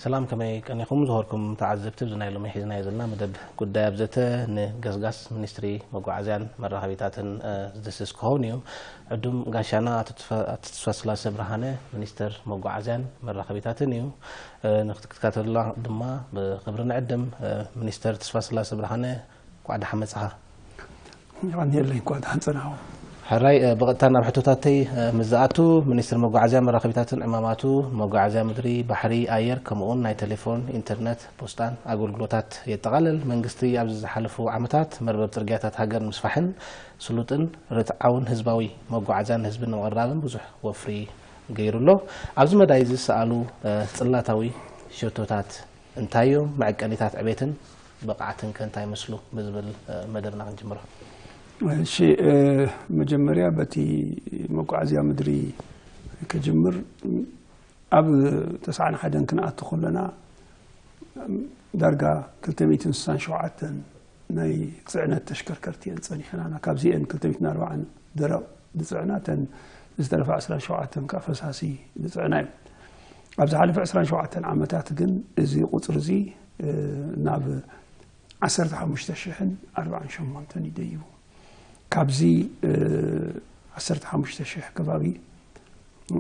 ሰላም፣ ከመይ ቀኒኹም ዝኸበርኩም ተዓዘብቲ? ኣብዚ ናይ ሎሚ ሒዝናዮ ዘለና መደብ ጉዳይ ኣብ ዘተ ንገስጋስ ሚኒስትሪ መጓዓዝያን መራኸቢታትን ዝድስስ ክኸውን እዩ። ዕዱም ጋሻና ኣቶ ተስፋስላሰ ብርሃነ፣ ሚኒስተር መጓዓዝያን መራኸቢታትን እዩ። ንክትከታተሉና ድማ ብኽብሪ ንዕድም። ሚኒስተር ተስፋስላሰ ብርሃነ፣ እንኳዕ ደሓን መጻኻ። የቐንየለይ፣ እንኳዕ ደሓን ጸናኹም። ሕራይ፣ ብቐጥታ ናብ ሕቶታተይ ምስ ዝኣቱ፣ ሚኒስትሪ መጓዓዝያ መራኸቢታትን ዕማማቱ፣ መጓዓዝያ ምድሪ፣ ባሕሪ፣ ኣየር፣ ከምኡውን ናይ ቴሌፎን፣ ኢንተርነት፣ ፖስጣን ኣገልግሎታት የጠቓልል። መንግስቲ ኣብዚ ዝሓለፉ ዓመታት መርበብ ጽርግያታት ሃገር ንምስፋሕን ስሉጥን ርትዓውን ህዝባዊ መጓዓዝያ ንህዝቢ ንምቕራብን ብዙሕ ወፍሪ ገይሩ ኣሎ። ኣብዚ መዳይ እዚ ዝሰኣሉ ጽላታዊ ሸቶታት እንታይ እዮም? መዐቀኒታት ዕቤትን ብቕዓትን ከ እንታይ ይመስሉ? ብዝብል መደብና ክንጅምሮ። እሺ፣ መጀመርያ በቲ መጓዓዝያ ምድሪ ክጅምር። ኣብ ተስዓን ሓደን ክንኣቱ ከለና ዳርጋ ክልተ ሚእትን ስሳን ሸውዓተን ናይ ጽዕነት ተሽከርከርቲ እየን ጸኒሐናና። ካብዚአን ክልተ ሚእትን ኣርባዓን ደረቕ ዝጽዕና፣ እተን ዝተረፋ ዕስራን ሸውዓተን ከኣ ፈሳሲ ዝጽዕና እዩ። ኣብ ዝሓለፈ ዕስራን ሸውዓተን ዓመታት ግን እዚ ቁጽሪ እዚ ናብ ዓሰርተ ሓሙሽተ ሽሕን ኣርባዓን ሸሞንተን ይደይቡ። ካብዚ ዓሰርተ ሓሙሽተ ሽሕ ከባቢ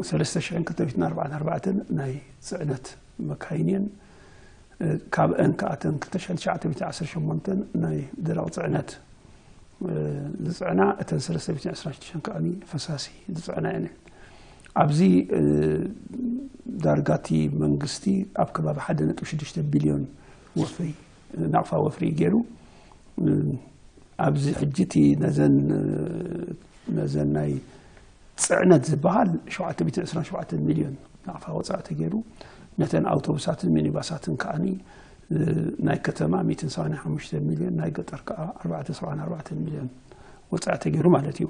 ሰለስተ ሽሕን ክልተ ሚእትን ኣርባዓን ኣርባዕተን ናይ ጽዕነት መካይን እየን። ካብአን ከኣ እተን ክልተ ሽሕን ትሽዓተ ሚእትን ዓሰርተ ሸሞንተን ናይ ደረቕ ጽዕነት ዝጽዕና፣ እተን ሰለስተ ሚእትን ዕስራን ሽዱሽተን ከኣ ፈሳሲ ዝጽዕና እየን። ኣብዚ ዳርጋ እቲ መንግስቲ ኣብ ከባቢ ሓደ ነጥቢ ሽዱሽተ ቢልዮን ወፍሪ፣ ናቕፋ ወፍሪ ገይሩ። ኣብዚ ሕጂ እቲ ነዘን ነዘን ናይ ጽዕነት ዝበሃል ሸውዓተ ሚእትን ዕስራን ሸውዓተን ሚልዮን ናቕፋ ወጻኢ ተገይሩ። ነተን ኣውቶቡሳትን ሚኒባሳትን ከኣ ናይ ከተማ ሚእትን ሰማንያን ሓሙሽተን ሚልዮን፣ ናይ ገጠር ከኣ ኣርባዕተ ሰብዓን ኣርባዕተን ሚልዮን ወጻኢ ተገይሩ ማለት እዩ።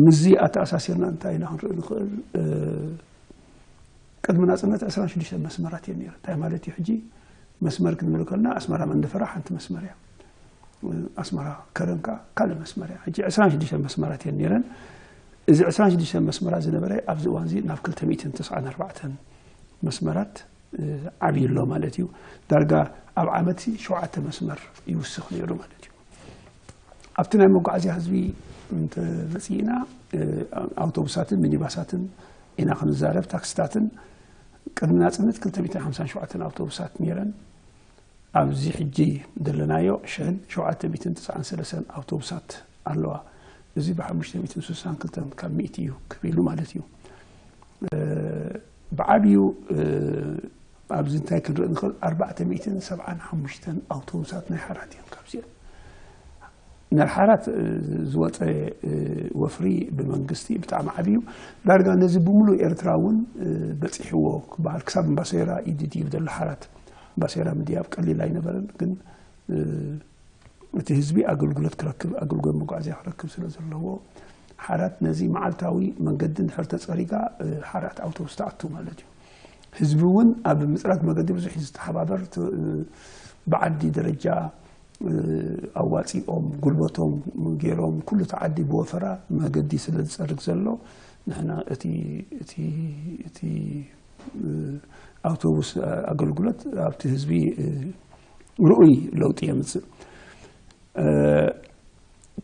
ምስዚ ኣተኣሳሲርና እንታይ ኢና ክንርኢ ንኽእል? ቅድሚ ናጽነት ዕስራን ሽዱሽተን መስመራት እየን ነይረን። እንታይ ማለት እዩ? ሕጂ መስመር ክንብል ከለና ኣስመራ መንደፈራ ሓንቲ መስመር እያ። ኣስመራ ከረን ከኣ ካልእ መስመር እያ። ሕጂ ዕስራን ሽዱሽተን መስመራት እየን ነይረን። እዚ ዕስራን ሽዱሽተን መስመራት ዝነበረ ኣብዚ እዋን እዚ ናብ ክልተ ሚእትን ተስዓን ኣርባዕተን መስመራት ዓብዩ ኣሎ ማለት እዩ። ዳርጋ ኣብ ዓመት ሸውዓተ መስመር ይውስኽ ነይሩ ማለት እዩ። ኣብቲ ናይ መጓዓዝያ ህዝቢ እንተመጺእና፣ ኣውቶቡሳትን ሚኒባሳትን ኢና ክንዛረብ። ታክሲታትን ቅድሚ ናጽነት ክልተ ሚእትን ሓምሳን ሸውዓተን ኣውቶቡሳት ነይረን። ኣብዚ ሕጂ ዘለናዮ ሽሕን ሸውዓተ ሚእትን ተስዓን ሰለስተን ኣውቶቡሳት ኣለዋ። እዚ ብሓሙሽተ ሚእትን ስሳን ክልተን ካብ ሚእቲ እዩ ክብ ኢሉ ማለት እዩ። ብዓብዩ ኣብዚ እንታይ ክንርኢ ንኽእል? ኣርባዕተ ሚእትን ሰብዓን ሓሙሽተን ኣውቶቡሳት ናይ ሓራት እዮም። ካብዚኦም ናይ ሓራት ዝወፀ ወፍሪ ብመንግስቲ ብጣዕሚ ዓብዩ። ዳርጋ ነዚ ብምሉእ ኤርትራ እውን በፂሕዎ ክበሃል፣ ክሳብ እምባሴራ ኢድድ እዩ ዘሎ ሓራት። እምባሴራ ምድያብ ቀሊል ኣይነበረን፣ ግን እቲ ህዝቢ ኣገልግሎት ክረክብ፣ ኣገልግሎት መጓዓዝያ ክረክብ ስለ ዘለዎ፣ ሓራት ነዚ መዓልታዊ መንገዲ እንድሕር ተጸሪጋ፣ ሓራት ኣውቶቡስ ትኣቱ ማለት እዩ። ህዝቢ እውን ኣብ ምጽራግ መገዲ ብዙሕ እዩ ዝተሓባበር። እቲ ብዓዲ ደረጃ ኣዋጺኦም፣ ጉልበቶም ገይሮም፣ ኩሉ እቲ ዓዲ ብወፈራ መገዲ ስለ ዝጸርግ ዘሎ፣ ንሕና እቲ፣ እቲ፣ እቲ ኣውቶቡስ ኣገልግሎት ኣብቲ ህዝቢ ርኡይ ለውጢ የምጽእ።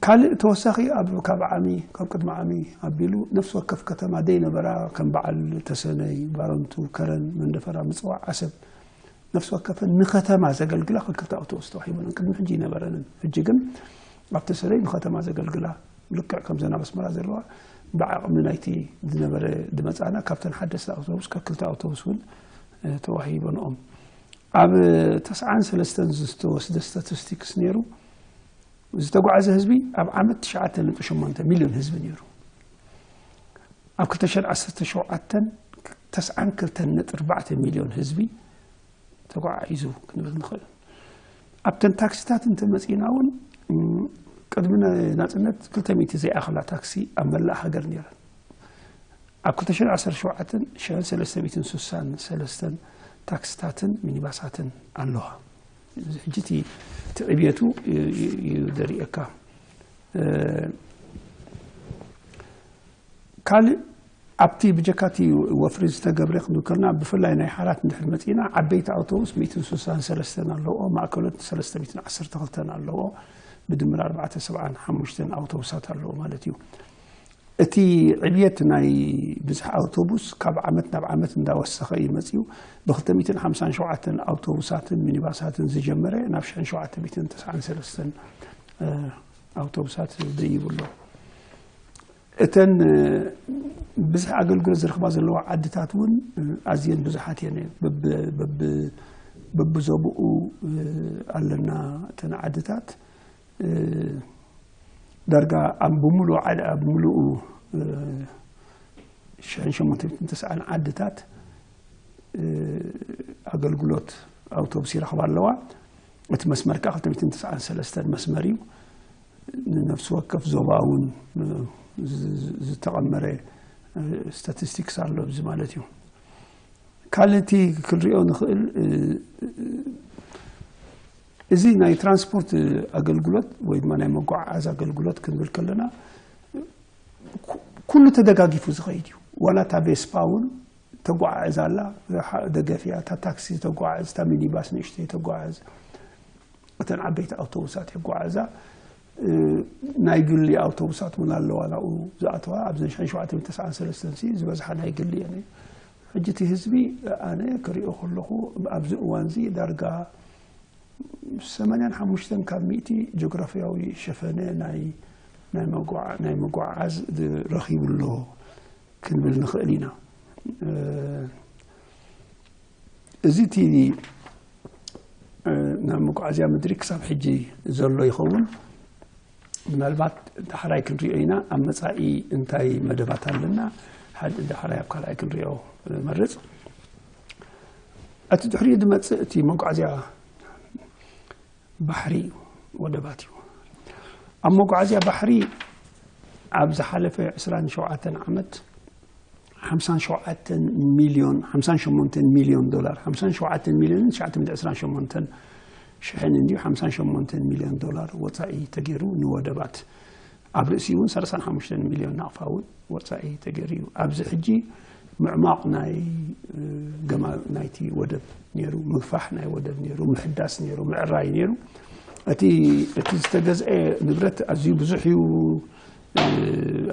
ካልእ ተወሳኺ ኣብ ካብ ዓሚ፣ ካብ ቅድሚ ዓሚ ኣቢሉ ነፍሲ ወከፍ ከተማ ደይ ነበራ ከም በዓል ተሰነይ፣ ባረንቱ፣ ከረን፣ መንደፈራ፣ ምጽዋዕ፣ ዓሰብ ነፍሲ ወከፈን ንከተማ ዘገልግላ ክልተ ኣውቶቡስ ተዋሂበን። ቅድሚ ሕጂ ይነበረንን። ሕጂ ግን ኣብ ተሰነይ ንከተማ ዘገልግላ ልክዕ ከምዘን ኣብ ኣስመራ ዘለዋ ብዓቕሚ ናይቲ ዝነበረ ዝመጻና ካብተን ሓደስቲ ኣውቶቡስ ካብ ክልተ ኣውቶቡስ እውን ተዋሂበንኦም። ኣብ ተስዓን ሰለስተን ዝተወስደ ስታቲስቲክስ ነይሩ። ዝተጓዓዘ ህዝቢ ኣብ ዓመት ትሽዓተ ነጥቢ ሸሞንተ ሚልዮን ህዝቢ ነይሩ። ኣብ ክልተ ሽሕን ዓሰርተ ሸውዓተን ተስዓን ክልተን ነጥቢ ኣርባዕተ ሚልዮን ህዝቢ ተጓዓዒዙ ክንብል ንኽእል። ኣብተን ታክሲታት እንተመፂና እውን ቅድሚ ናፅነት ክልተ ሚእቲ ዘይኣኽላ ታክሲ ኣብ መላእ ሃገር ነይረን። ኣብ ክልተ ሽሕን ዓሰርተ ሸውዓተን ሽሕን ሰለስተ ሚእትን ስሳን ሰለስተን ታክሲታትን ሚኒባሳትን ኣለዋ። ሕጂ እቲ ዕብየቱ እዩ ዘርእየካ። ካልእ ኣብቲ ብጀካቲ ወፍሪ ዝተገብረ ክንብል ከለና ብፍላይ ናይ ሓራት እንድሕር መፂና ዓበይቲ ኣውቶቡስ ሚእትን ስሳን ሰለስተን ኣለዎ፣ ማእከሎት ሰለስተ ሚእትን ዓሰርተ ክልተን ኣለዎ፣ ብድምር ኣርባዕተ ሰብዓን ሓሙሽተን ኣውቶቡሳት ኣለዎ ማለት እዩ። እቲ ዕብየት ናይ ብዝሒ ኣውቶቡስ ካብ ዓመት ናብ ዓመት እንዳወሰኸ እዩ መፂኡ። ብ ክልተ ሚእትን ሓምሳን ሸውዓተን ኣውቶቡሳትን ሚኒባሳትን ዝጀመረ ናብ ሽሕን ሸውዓተ ሚእትን ተስዓን ሰለስተን ኣውቶቡሳት ደይቡ ኣሎ። እተን ብዝሒ ኣገልግሎት ዝረኽባ ዘለዋ ዓድታት እውን ኣዝየን ብዙሓት እየን። በብዞብኡ ኣለና። እተን ዓድታት ዳርጋ ኣብ ብምሉኡ ዓድ ኣብ ምሉኡ ሽሕን ሸሞንተ ሚእትን ተስዓን ዓድታት ኣገልግሎት ኣውቶቡስ ይረኽባ ኣለዋ። እቲ መስመር ከዓ ክልተ ሚእትን ተስዓን ሰለስተን መስመር እዩ። ንነፍሲ ወከፍ ዞባ እውን ዝተቐመረ ስታቲስቲክስ ኣሎ ኣብዚ ማለት እዩ። ካልእ እቲ ክንሪኦ ንኽእል እዚ ናይ ትራንስፖርት ኣገልግሎት ወይ ድማ ናይ መጓዓዓዝ ኣገልግሎት ክንብል ከለና ኩሉ ተደጋጊፉ ዝኸይድ እዩ። ዋላ እታ ቬስፓ እውን ተጓዓዕዝ ኣላ፣ ደገፍ እያ። እታ ታክሲ ተጓዓዕዝ፣ እታ ሚኒባስ ንእሽተይ ተጓዓዕዝ፣ እተን ዓበይቲ ኣውቶቡሳት የጓዓዕዛ። ናይ ግሊ ኣውቶቡሳት እውን ኣለዋ ናብኡ ዝኣተዋ። ኣብዘን ሽሕን ሸውዓተ ሚእትን ተስዓን ሰለስተን ሲ ዝበዝሓ ናይ ግሊ እየን። ሕጂ እቲ ህዝቢ ኣነ ክሪኦ ከለኹ ኣብዚ እዋን እዚ ዳርጋ ሰማንያን ሓሙሽተን ካብ ሚእቲ ጂኦግራፊያዊ ሸፈነ ናይ ናይ መጓዓ ናይ መጓዓዝ ረኺቡ ኣሎ ክንብል ንኽእል ኢና። እዚ እቲ ናብ መጓዓዝያ ምድሪ ክሳብ ሕጂ ዘሎ ይኸውን። ምናልባት ዳሕራይ ክንሪኦ ኢና ኣብ መጻኢ እንታይ መደባት ኣለና ሓደ ዳሕራይ ኣብ ካልኣይ ክንሪኦ መርጽ። እቲ ድሕሪኡ ዝመጽእ እቲ መጓዓዝያ ባሕሪ እዩ፣ ወደባት እዩ። ኣብ መጓዓዝያ ባሕሪ ኣብ ዝሓለፈ ዕስራን ሸውዓተን ዓመት ሓምሳን ሸውዓተን ሚልዮን ሓምሳን ሸሞንተን ሚልዮን ዶላር ሓምሳን ሸውዓተን ሚልዮንን ትሽዓተ ሚእትን ዕስራን ሸሞንተን ሽሕን እንዲዩ ሓምሳን ሸሞንተን ሚልዮን ዶላር ወፃኢ ተገይሩ ንወደባት ኣብ ርእሲ እውን ሰላሳን ሓሙሽተን ሚልዮን ናቕፋ እውን ወፃኢ ተገይሩ እዩ። ኣብዚ ሕጂ ምዕማቕ ናይ ገማ ናይቲ ወደብ ነይሩ፣ ምግፋሕ ናይ ወደብ ነይሩ፣ ምሕዳስ ነይሩ፣ ምዕራይ ነይሩ። እቲ እቲ ዝተገዝአ ንብረት ኣዝዩ ብዙሕ እዩ።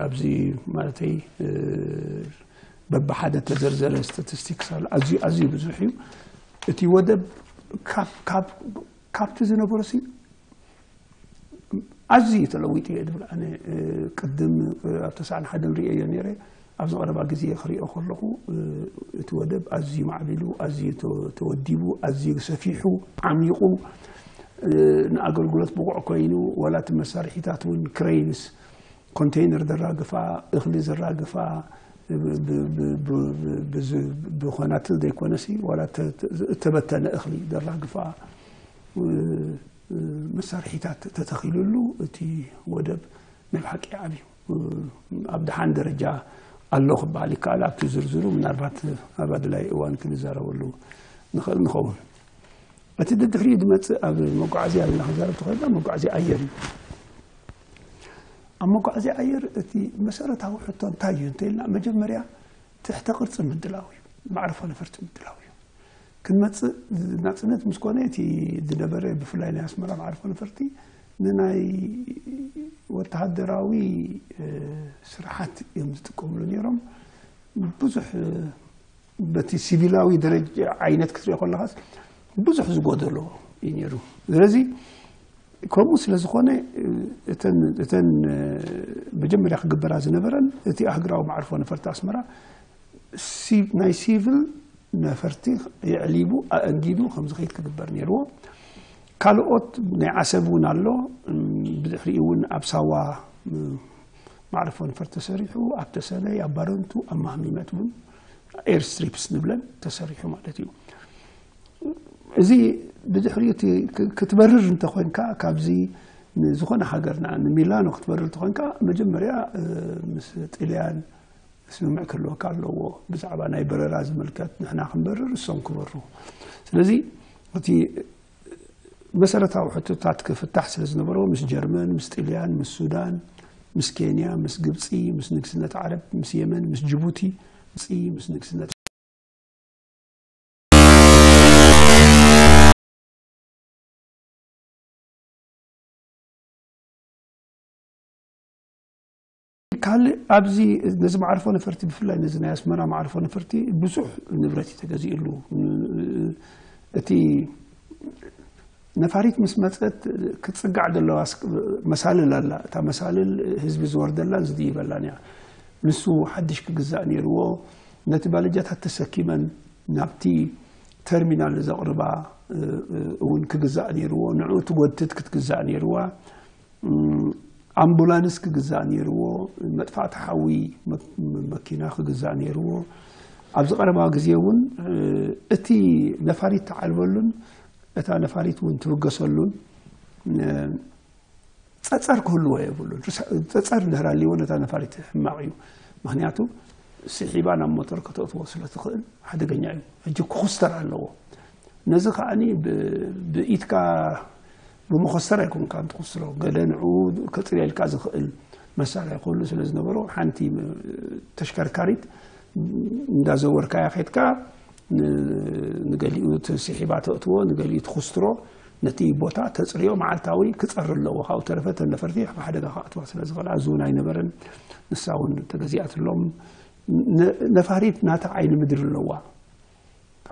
ኣብዚ ማለተይ በብሓደ ተዘርዘረ ስታቲስቲክስ ኣሎ። ኣዝዩ ኣዝዩ ብዙሕ እዩ። እቲ ወደብ ካብ ካብ ካብቲ ዝነበሮ ሲ ኣዝዩ ተለዊጡ እየ ዝብል ኣነ። ቅድም ኣብ ተስዓን ሓደን ርእየዮ ነይረ። ኣብዚ ቀረባ ግዜ ክሪኦ ከለኹ እቲ ወደብ ኣዝዩ ማዕቢሉ፣ ኣዝዩ ተወዲቡ፣ ኣዝዩ ሰፊሑ፣ ዓሚቑ፣ ንኣገልግሎት ብቑዕ ኮይኑ፣ ዋላ እቲ መሳርሒታት እውን ክሬይንስ ኮንቴይነር ዘራግፋ፣ እኽሊ ዘራግፋ፣ ብኾናትል ዘይኮነሲ ዋላ እተበተነ እኽሊ ዘራግፋ መሳርሒታት ተተኺሉሉ እቲ ወደብ ናይ ብሓቂ ዓብዩ ኣብ ደሓን ደረጃ ኣሎ ክበሃል ይከኣል። ኣብቲ ዝርዝሩ ምናልባት ኣብ ኣድላይ እዋን ክንዛረበሉ ንኽእል ንኸውን። እቲ ድድሕሪኡ ዝመፅእ ኣብ መጓዓዝያ ኢልና ክንዛረብ ተኾይና መጓዓዝያ ኣየር እዩ። ኣብ መጓዓዝያ ኣየር እቲ መሰረታዊ ሕቶ እንታይ እዩ እንተኢልና መጀመርያ ትሕተ ቅርፂ ምድላው እዩ፣ ማዕርፎ ነፈርቲ ምድላው እዩ። ክንመፅእ ናፅነት ምስ ኮነ እቲ ዝነበረ ብፍላይ ናይ ኣስመራ ማዕርፎ ነፈርቲ ንናይ ወተሃደራዊ ስርሓት እዮም ዝጥቀምሉ ነይሮም። ብዙሕ በቲ ሲቪላዊ ደረጃ ዓይነት ክትሪኦ ከለኻስ ብዙሕ ዝጎደሎ እዩ ነይሩ። ስለዚ ከምኡ ስለ ዝኾነ እተን እተን መጀመርያ ክግበራ ዝነበረን እቲ ኣህግራዊ ማዕርፎ ነፈርቲ ኣስመራ ናይ ሲቪል ነፈርቲ የዕሊቡ ኣእንጊዱ ከም ዝኸይድ ክግበር ነይርዎ። ካልኦት ናይ ዓሰብ እውን ኣሎ። ብድሕሪኡ እውን ኣብ ሳዋ ማዕርፎ ነፈርቲ ተሰሪሑ፣ ኣብ ተሰነይ፣ ኣብ ባረንቱ፣ ኣብ ማህሚመት እውን ኤር ስትሪፕስ ንብለን ተሰሪሑ ማለት እዩ። እዚ ብድሕሪኡ እቲ ክ- ክትበርር እንተኾይንካ ካብዚ ንዝኾነ ሃገር ንዓ ንሚላኖ ክትበርር እንተኾይንካ መጀመርያ እ፣ ምስ ጥልያን ስምምዕ ክህልወካ ኣለዎ። ብዛዕባ ናይ በረራ ዝምልከት ንሕና ክንበርር እሶም ክበሩ። ስለዚ እቲ መሰረታዊ ሕቶታት ክፍታሕ ስለ ዝነበሮ ምስ ጀርመን፣ ምስ ጥልያን፣ ምስ ሱዳን፣ ምስ ኬንያ፣ ምስ ግብፂ፣ ምስ ንግስነት ዓረብ፣ ምስ የመን፣ ምስ ጅቡቲ፣ ግብፂ፣ ምስ ንግስነት ካልእ ኣብዚ ነዚ መዓርፎ ነፈርቲ ብፍላይ ነዚ ናይ ኣስመራ መዓርፎ ነፈርቲ ብዙሕ ንብረት እዩ ተገዚእሉ። እቲ ነፋሪት ምስ መፀት ክትፅጋዕ ዘለዋ መሳልል ኣላ። እታ መሳልል ህዝቢ ዝወርደላን ዝድይበላን እያ። ንሱ ሓድሽ ክግዛእ ነይርዎ። ነቲ ባልጃታት ተሰኪመን ናብቲ ተርሚናል ዘቕርባ እውን ክግዛእ ነይርዎ። ንዕኡ ትጎትት ክትግዛእ ነይርዋ። ኣምቡላንስ ክግዛእ ነይርዎ። መጥፋእቲ ሓዊ መኪና ክግዛእ ነይርዎ። ኣብዚ ቀረባ ግዜ እውን እቲ ነፋሪት ትዓልበሉን እታ ነፋሪት እውን ትብገሰሉን ጸጸር ክህልዎ የብሉን። ጸጸር እንድሕር ኣልዎ ነታ ነፋሪት ሕማቕ እዩ። ምክንያቱ ስሒባ ናብ ሞተር ከተእትዎ ስለ ትኽእል ሓደገኛ እዩ። ሕጂ ክኹስተር ኣለዎ። ነዚ ከዓኒ ብኢትካ ብመኾስተር ኣይኮንካ እንትኹስሮ፣ ገለ ንዕኡ ከፅርየልካ ዝኽእል መሳርያ ክህሉ ስለ ዝነበሮ ሓንቲ ተሽከርካሪት እንዳዘወርካያ ከድካ ንገሊኡ ስሒባ ተእትዎ፣ ንገሊኡ ትኹስትሮ፣ ነቲ ቦታ ተፅርዮ፣ መዓልታዊ ክፀሪ ኣለዎ። ካብኡ ተረፈ ተን ነፈርቲ ኣብ ሓደጋ ክኣትዋ ስለ ዝኽእላ፣ እዚ እውን ኣይነበረን። ንሳ እውን ተገዚኣትሎም። ነፋሪት ናታ ዓይኒ ምድሪ ኣለዋ።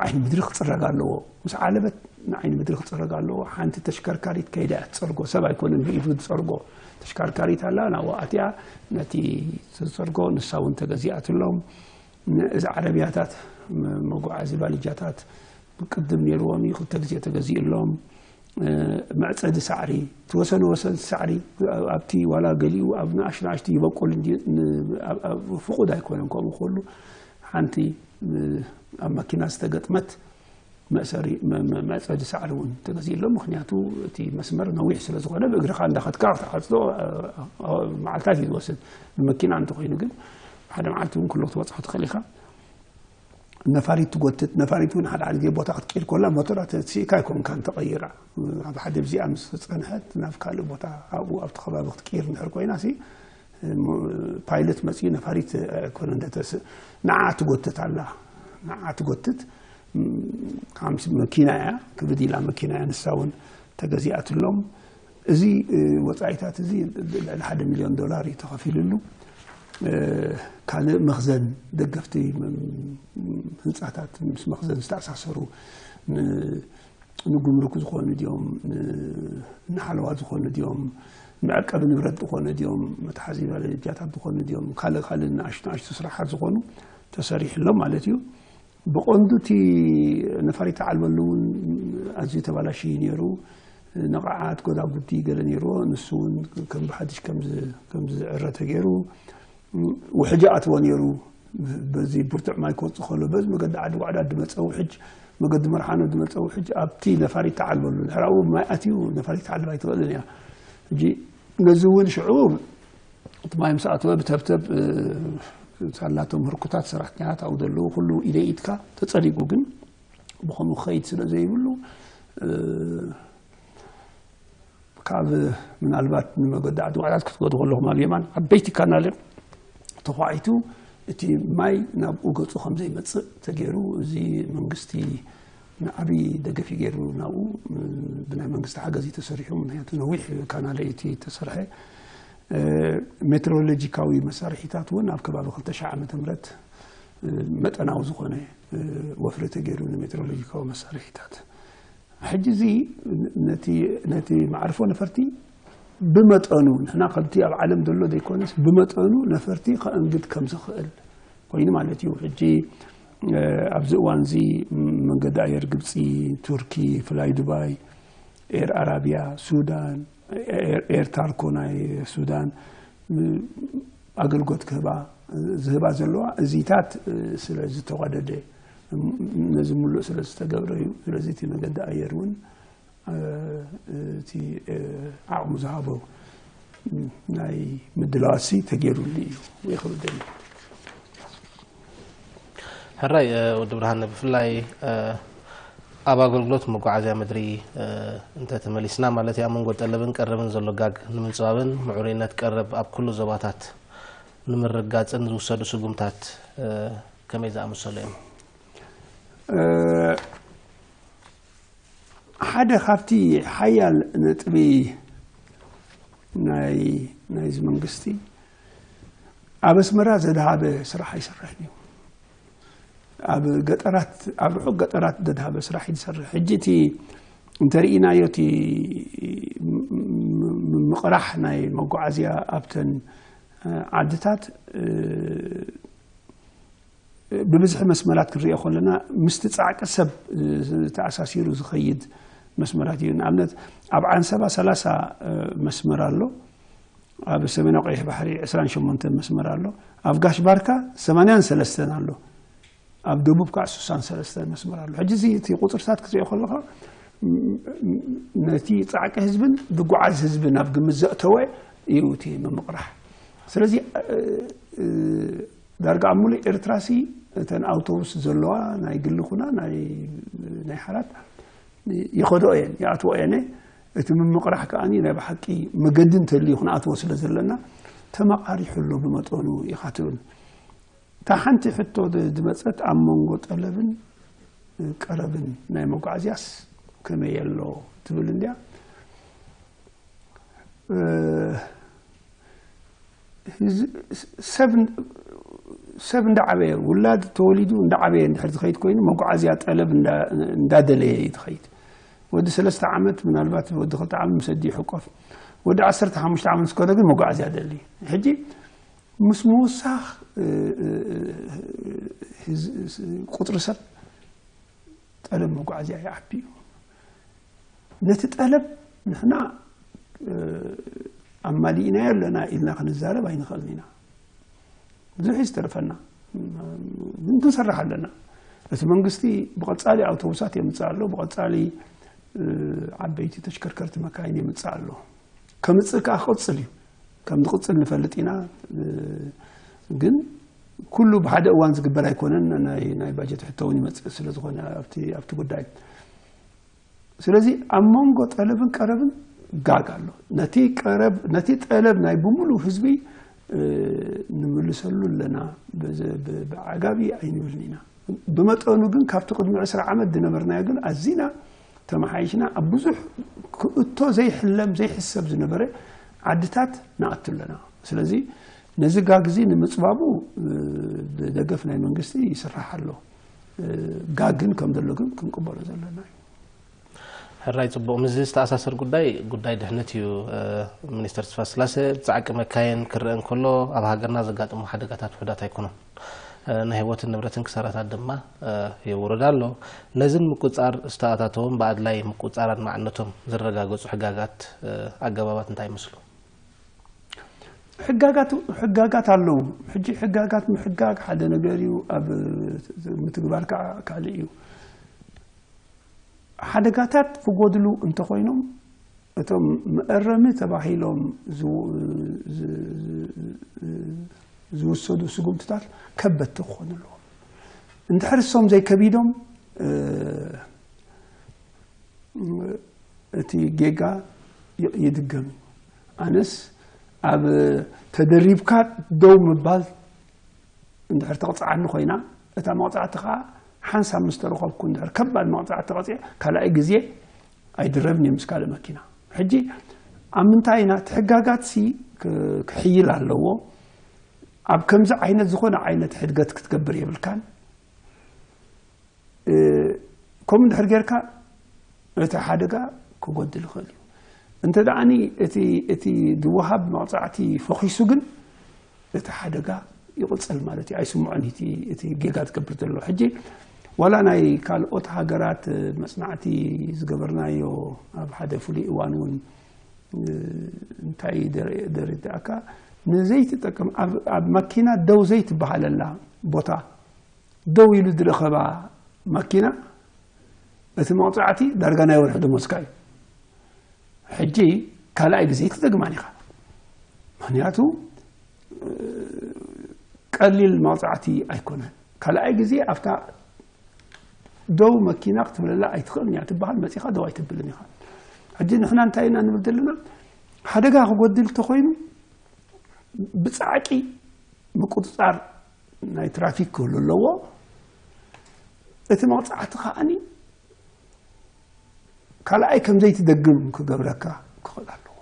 ዓይኒ ምድሪ ክፅረግ ኣለዎ። ምስ ዓለበት ንዓይኒ ምድሪ ክፅረግ ኣለዎ። ሓንቲ ተሽከርካሪት ከይዳ እያ ትፀርጎ። ሰብ ኣይኮነን ብኢዱ ዝፀርጎ። ተሽከርካሪት ኣላ፣ ናብኡ ኣትያ ነቲ ዝፀርጎ ንሳ እውን ተገዚኣትሎም። እዚ ዓረብያታት መጓዓዚ ባልጃታት ቅድም ነይርዎም እዩ፣ ክልተ ግዜ ተገዚእሎም። መዕፀዲ ሳዕሪ፣ እቲ ወሰን ወሰን ሳዕሪ ኣብቲ ዋላ ገሊኡ ኣብ ንኣሽናሽቲ ይበቁል እንዲ ፍቁድ ኣይኮነን። ከምኡ ከሉ ሓንቲ ኣብ መኪና ዝተገጥመት መእሰሪ መዕፀዲ ሳዕሪ እውን ተገዚእሎም። ምክንያቱ እቲ መስመር ነዊሕ ስለ ዝኾነ ብእግርኻ እንዳኸድካ ክትዓፅዶ መዓልታት እዩ ዝወስድ። ብመኪና እንተኮይኑ ግን ሓደ መዓልቲ እውን ክሎ ክትበፅሖ ትኽእል ኢኻ። ነፋሪት ትጎትት፣ ነፋሪት እውን ሓደ ሓደ ግዜ ቦታ ክትቅይር ኮላ ሞተራ ተስኢካ ኣይኮንካን ተቐይራ። ኣብ ሓደ ብዚኣ ምስ ጸንሐት ናብ ካልእ ቦታ ኣብኡ ኣብቲ ከባቢ ክትቅይር እንድሕር ኮይና ሲ ፓይለት መጺኡ ነፋሪት ኣይኮነ እንደተስእ ንዓ ትጎትት ኣላ። ንዓ ትጎትት። መኪና እያ፣ ክብድ ኢላ መኪና እያ። ንሳ እውን ተገዚኣትሎም። እዚ ወፃኢታት እዚ ልዕሊ ሓደ ሚሊዮን ዶላር እዩ ተኸፊሉሉ። ካልእ መኽዘን ደገፍቲ ህንፃታት ምስ መኽዘን ዝተኣሳሰሩ ንጉምሩክ ዝኾኑ ድዮም፣ ንሓለዋ ዝኾኑ ድዮም፣ መዕቀቢ ንብረት ዝኾኑ ድዮም፣ መትሓዚ ባለጃታት ዝኾኑ ድዮም፣ ካልእ ካልእ ንኣሽቱ ንኣሽቱ ስራሓት ዝኾኑ ተሰሪሕሎም ማለት እዩ። ብቐንዱ እቲ ነፋሪት ዓልበሉ እውን ኣዝዩ ተባላሽዩ ነይሩ። ነቓዓት ጎዳጉዲ ገለ ነይርዎ። ንሱ እውን ከም ብሓድሽ ከም ዝዕረ ተገይሩ ውሕጅ ኣትዎ ነይሩ። በዚ ብርቱዕ ማይ ክወፅእ ከሎ በዚ መገዲ ዓዲ ዋዕዳ ዝመፀ ውሕጅ፣ መገዲ መርሓኖ ዝመፀ ውሕጅ ኣብቲ ነፋሪት ተዓልበሉ። ድሕራኡ ማይ ኣትዩ ነፋሪት ተዓልብ ኣይትኽእልን እያ። ሕጂ ነዚ እውን ሽዑ እቲ ማይ ምስ ኣተወ ብተብተብ ሳላቶም ህርኩታት ሰራሕተኛታት ኣብኡ ዘለዉ ኩሉ ኢደ ኢድካ ተጸሪጉ፣ ግን ብኸምኡ ክኸይድ ስለ ዘይብሉ ካብ ምናልባት ንመገዲ ዓዲ ዋዕላት ክትገዱ ከለኹም ኣብ የማን ዓበይቲ ካናል ተዃዒቱ እቲ ማይ ናብኡ ገጹ ከም ዘይመጽእ ተገይሩ፣ እዚ መንግስቲ ንዓቢ ደገፍ እዩ ገይሩ ናብኡ። ብናይ መንግስቲ ሓገዝ እዩ ተሰሪሑ፣ ምክንያቱ ነዊሕ ካናል እዩ እቲ ተሰርሐ። ሜትሮሎጂካዊ መሳርሒታት እውን ኣብ ከባቢ ክልተ ሺሕ ዓመተ ምህረት መጠናዊ ዝኾነ ወፍሪ ተገይሩ ንሜትሮሎጂካዊ መሳርሒታት። ሕጂ እዚ ነቲ መዕርፎ ነፈርቲ ብመጠኑ፣ ንሕና ከምቲ ኣብ ዓለም ዘሎ ዘይኮነስ ብመጠኑ ነፈርቲ ከእንግድ ከም ዝኽእል ኮይኑ ማለት እዩ። ሕጂ ኣብዚ እዋን እዚ መንገዲ ኣየር ግብፂ፣ ቱርኪ፣ ፍላይ ዱባይ፣ ኤር ኣራቢያ፣ ሱዳን፣ ኤር ታርኮ ናይ ሱዳን ኣገልግሎት ክህባ ዝህባ ዘለዋ እዚታት ስለ ዝተዋደደ፣ ነዚ ሙሉእ ስለ ዝተገብረ እዩ። ስለዚ እቲ መገዲ ኣየር እውን እቲ ዓቕሙ ዝሃቦ ናይ ምድላዋትሲ ተገይሩሉ እዩ ወይ ክብል ደሊ። ሕራይ ወዲ ብርሃን፣ ብፍላይ ኣብ ኣገልግሎት መጓዓዝያ ምድሪ እንተተመሊስና ማለት ኣብ መንጎ ጠለብን ቀረብን ዘሎ ጋግ ንምፅባብን ምዕሩይነት ቀረብ ኣብ ኩሉ ዞባታት ንምርጋፅን ዝውሰዱ ስጉምታት ከመይ ዝኣመሰሉ እዮም? ሓደ ካብቲ ሓያል ነጥቢ ናይ ናይዚ መንግስቲ ኣብ ኣስመራ ዘድሃበ ስራሕ ኣይሰርሕን እዩ። ኣብ ገጠራት ኣብ ርሑቕ ገጠራት ዘድሃበ ስራሕ እዩ ዝሰርሕ። ሕጂ እቲ እንተርኢናዮ እቲ ምቕራሕ ናይ መጓዓዝያ ኣብተን ዓድታት ብብዝሒ መስመራት ክንሪኦ ከለና ምስቲ ፃዕቂ ሰብ ተኣሳሲሩ ዝኸይድ መስመራት እዩ። ንኣብነት ኣብ ዓንሰባ ሰላሳ መስመር ኣሎ፣ ኣብ ሰሜናዊ ቀይሕ ባሕሪ ዕስራን ሸሞንተን መስመር ኣሎ፣ ኣብ ጋሽ ባርካ ሰማንያን ሰለስተን ኣሎ፣ ኣብ ደቡብ ከዓ ስሳን ሰለስተን መስመር ኣሎ። ሕጂ እዚ እቲ ቁፅርታት ክትሪኦ ከለካ ነቲ ፃዕቂ ህዝብን ዝጓዓዝ ህዝብን ኣብ ግምት ዘእተወ እዩ እቲ ምምቕራሕ። ስለዚ ዳርጋ ኣብ ሙሉእ ኤርትራሲ እተን ኣውቶቡስ ዘለዋ ናይ ግሊ ኩና ናይ ሓራት ይኸድኦ እየን ይኣትዎ እየን። እቲ ምምቕራሕ ከኣ ናይ ብሓቂ መገዲ እንተልዩ ክንኣትዎ ስለ ዘለና ተመቓሪሑ ኣሎ ብመጠኑ ኢኻ ትብል። እታ ሓንቲ ሕቶ ዝመፀት ኣብ መንጎ ጠለብን ቀረብን ናይ መጓዓዝያስ ከመይ ኣሎ ትብል እንድያ። ሰብ እንዳዓበየ ውላድ ተወሊዱ እንዳዓበየ እንድሕር ዝኸይድ ኮይኑ መጓዓዝያ ጠለብ እንዳደለየ እዩ ዝኸይድ። ወዲ ሰለስተ ዓመት ምናልባት ወዲ ክልተ ዓመት ምስ ኣዲኡ ይሕቆፍ፣ ወዲ ዓሰርተ ሓሙሽተ ዓመት ምስ ከደ ግን መጓዓዝያ ደሊ። ሕጂ ምስ ምውሳኽ ቁፅሪ ሰብ ጠለብ መጓዓዝያ ይዓቢ እዩ። ነቲ ጠለብ ንሕና ኣማሊእናዮ ኣለና ኢልና ክንዛረብ ኣይንኽእልን ኢና። ብዙሕ እዩ ዝተርፈና፣ ግን ክንሰርሕ ኣለና። እቲ መንግስቲ ብቐፃሊ ኣውቶቡሳት የምፅእ ኣሎ፣ ብቐፃሊ ዓበይቲ ተሽከርከርቲ መካይን የምፅእ ኣሎ። ከምፅእ ከዓ ክቕፅል እዩ። ከም ዝቕፅል ንፈልጥ ኢና። ግን ኩሉ ብሓደ እዋን ዝግበር ኣይኮነን። ናይ ባጀት ሕቶ እውን ይመፅእ ስለዝኾነ ኣብቲ ጉዳይ። ስለዚ ኣብ መንጎ ጠለብን ቀረብን ጋግ ኣሎ። ነቲ ጠለብ ናይ ብምሉ ህዝቢ ንምልሰሉ ኣለና፣ ብዓጋቢ ኣይንብልን ኢና። ብመጠኑ ግን ካብቲ ቅድሚ ዕስራ ዓመት ዝነበርናዮ ግን ኣዚና ተመሓይሽና ኣብ ብዙሕ ክእቶ ዘይሕለም ዘይሕሰብ ዝነበረ ዓድታት ንኣቱ ኣለና። ስለዚ ነዚ ጋግ እዚ ንምፅባቡ ብደገፍ ናይ መንግስቲ ይስራሕ ኣሎ። ጋግ ግን ከም ዘሎ ግን ክንቅበሎ ዘለና እዩ። ሕራይ ፅቡቕ። ምስዚ ዝተኣሳሰር ጉዳይ ጉዳይ ድሕነት እዩ። ሚኒስተር ተስፋስላሴ ብፃዕቂ መካየን ክረአ እንከሎ ኣብ ሃገርና ዘጋጥሙ ሓደጋታት ውሑዳት ኣይኮኑን። ናይ ህይወትን ንብረትን ክሳራታት ድማ የውርድ ኣሎ። ነዚ ንምቁፅፃር ዝተኣታተውን ብኣድላይ ምቁፅፃር ኣድማዕነቶም ዝረጋገፁ ሕጋጋት ኣገባባት እንታይ ይመስሉ? ሕጋጋት ኣለዉ። ሕጂ ሕጋጋት ምሕጋግ ሓደ ነገር እዩ፣ ኣብ ምትግባር ከዓ ካልእ እዩ። ሓደጋታት ክጎድሉ እንተኾይኖም እቶም መእረሚ ተባሂሎም ዝውሰዱ ስጉምትታት ከበድቲ ክኾኑ ኣለዎም። እንድሕር እሶም ዘይከቢዶም እቲ ጌጋ ይድገም እዩ። ኣነስ ኣብ ተደሪብካ ደው ምባል እንድሕር ተቕፅዓኒ ኮይና እታ መቕፃዕቲ ከዓ ሓንሳብ ምስ ተረኸብኩ እንድሕር ከባድ መቕፃዕቲ ተቐፂዐ ካልኣይ ግዜ ኣይድረብን እየ ምስ ካልእ መኪና። ሕጂ ኣብ ምንታይ ኢና እቲ ሕጋጋት ሲ ክሕይል ኣለዎ። ኣብ ከምዚ ዓይነት ዝኾነ ዓይነት ሕድገት ክትገብር የብልካን። ከምኡ እንድሕር ጌርካ እቲ ሓደጋ ክጎድል ይኽእል እዩ። እንተ ደኣኒ እቲ ዝወሃብ መቕፃዕቲ ፈኺሱ ግን እቲ ሓደጋ ይቕፅል ማለት እዩ። ኣይስምዖን እቲ ጌጋ ዝገብር ዘሎ። ሕጂ ዋላ ናይ ካልኦት ሃገራት መፅናዕቲ ዝገበርናዮ ኣብ ሓደ ፍሉይ እዋን እውን እንታይ ደረዳእካ ንዘይትጠቅም ኣብ ማኪና ደው ዘይትበሃለላ ቦታ ደው ኢሉ ዝረኸባ ማኪና እቲ መቕፃዕቲ ዳርጋ ናይ ወርሒ ደሞዝካ እዩ። ሕጂ ካልኣይ ግዜ ክትደግማን ኢኻ። ምክንያቱ ቀሊል መቕፃዕቲ ኣይኮነን። ካልኣይ ግዜ ኣብታ ደው መኪና ክትብለላ ኣይትኽእልን እያ ትበሃል፣ መፂኻ ደው ኣይተብልን ኢኻ። ሕጂ ንሕና እንታይ ኢና ንብል ዘለና? ሓደጋ ክጎድል እንተኮይኑ ብፃዕቂ ምቁፅፃር ናይ ትራፊክ ክህሉ ኣለዎ። እቲ መቕፃዕቲ ከዓኒ ካልኣይ ከም ዘይትደግም ክገብረካ ክኽእል ኣለዎ።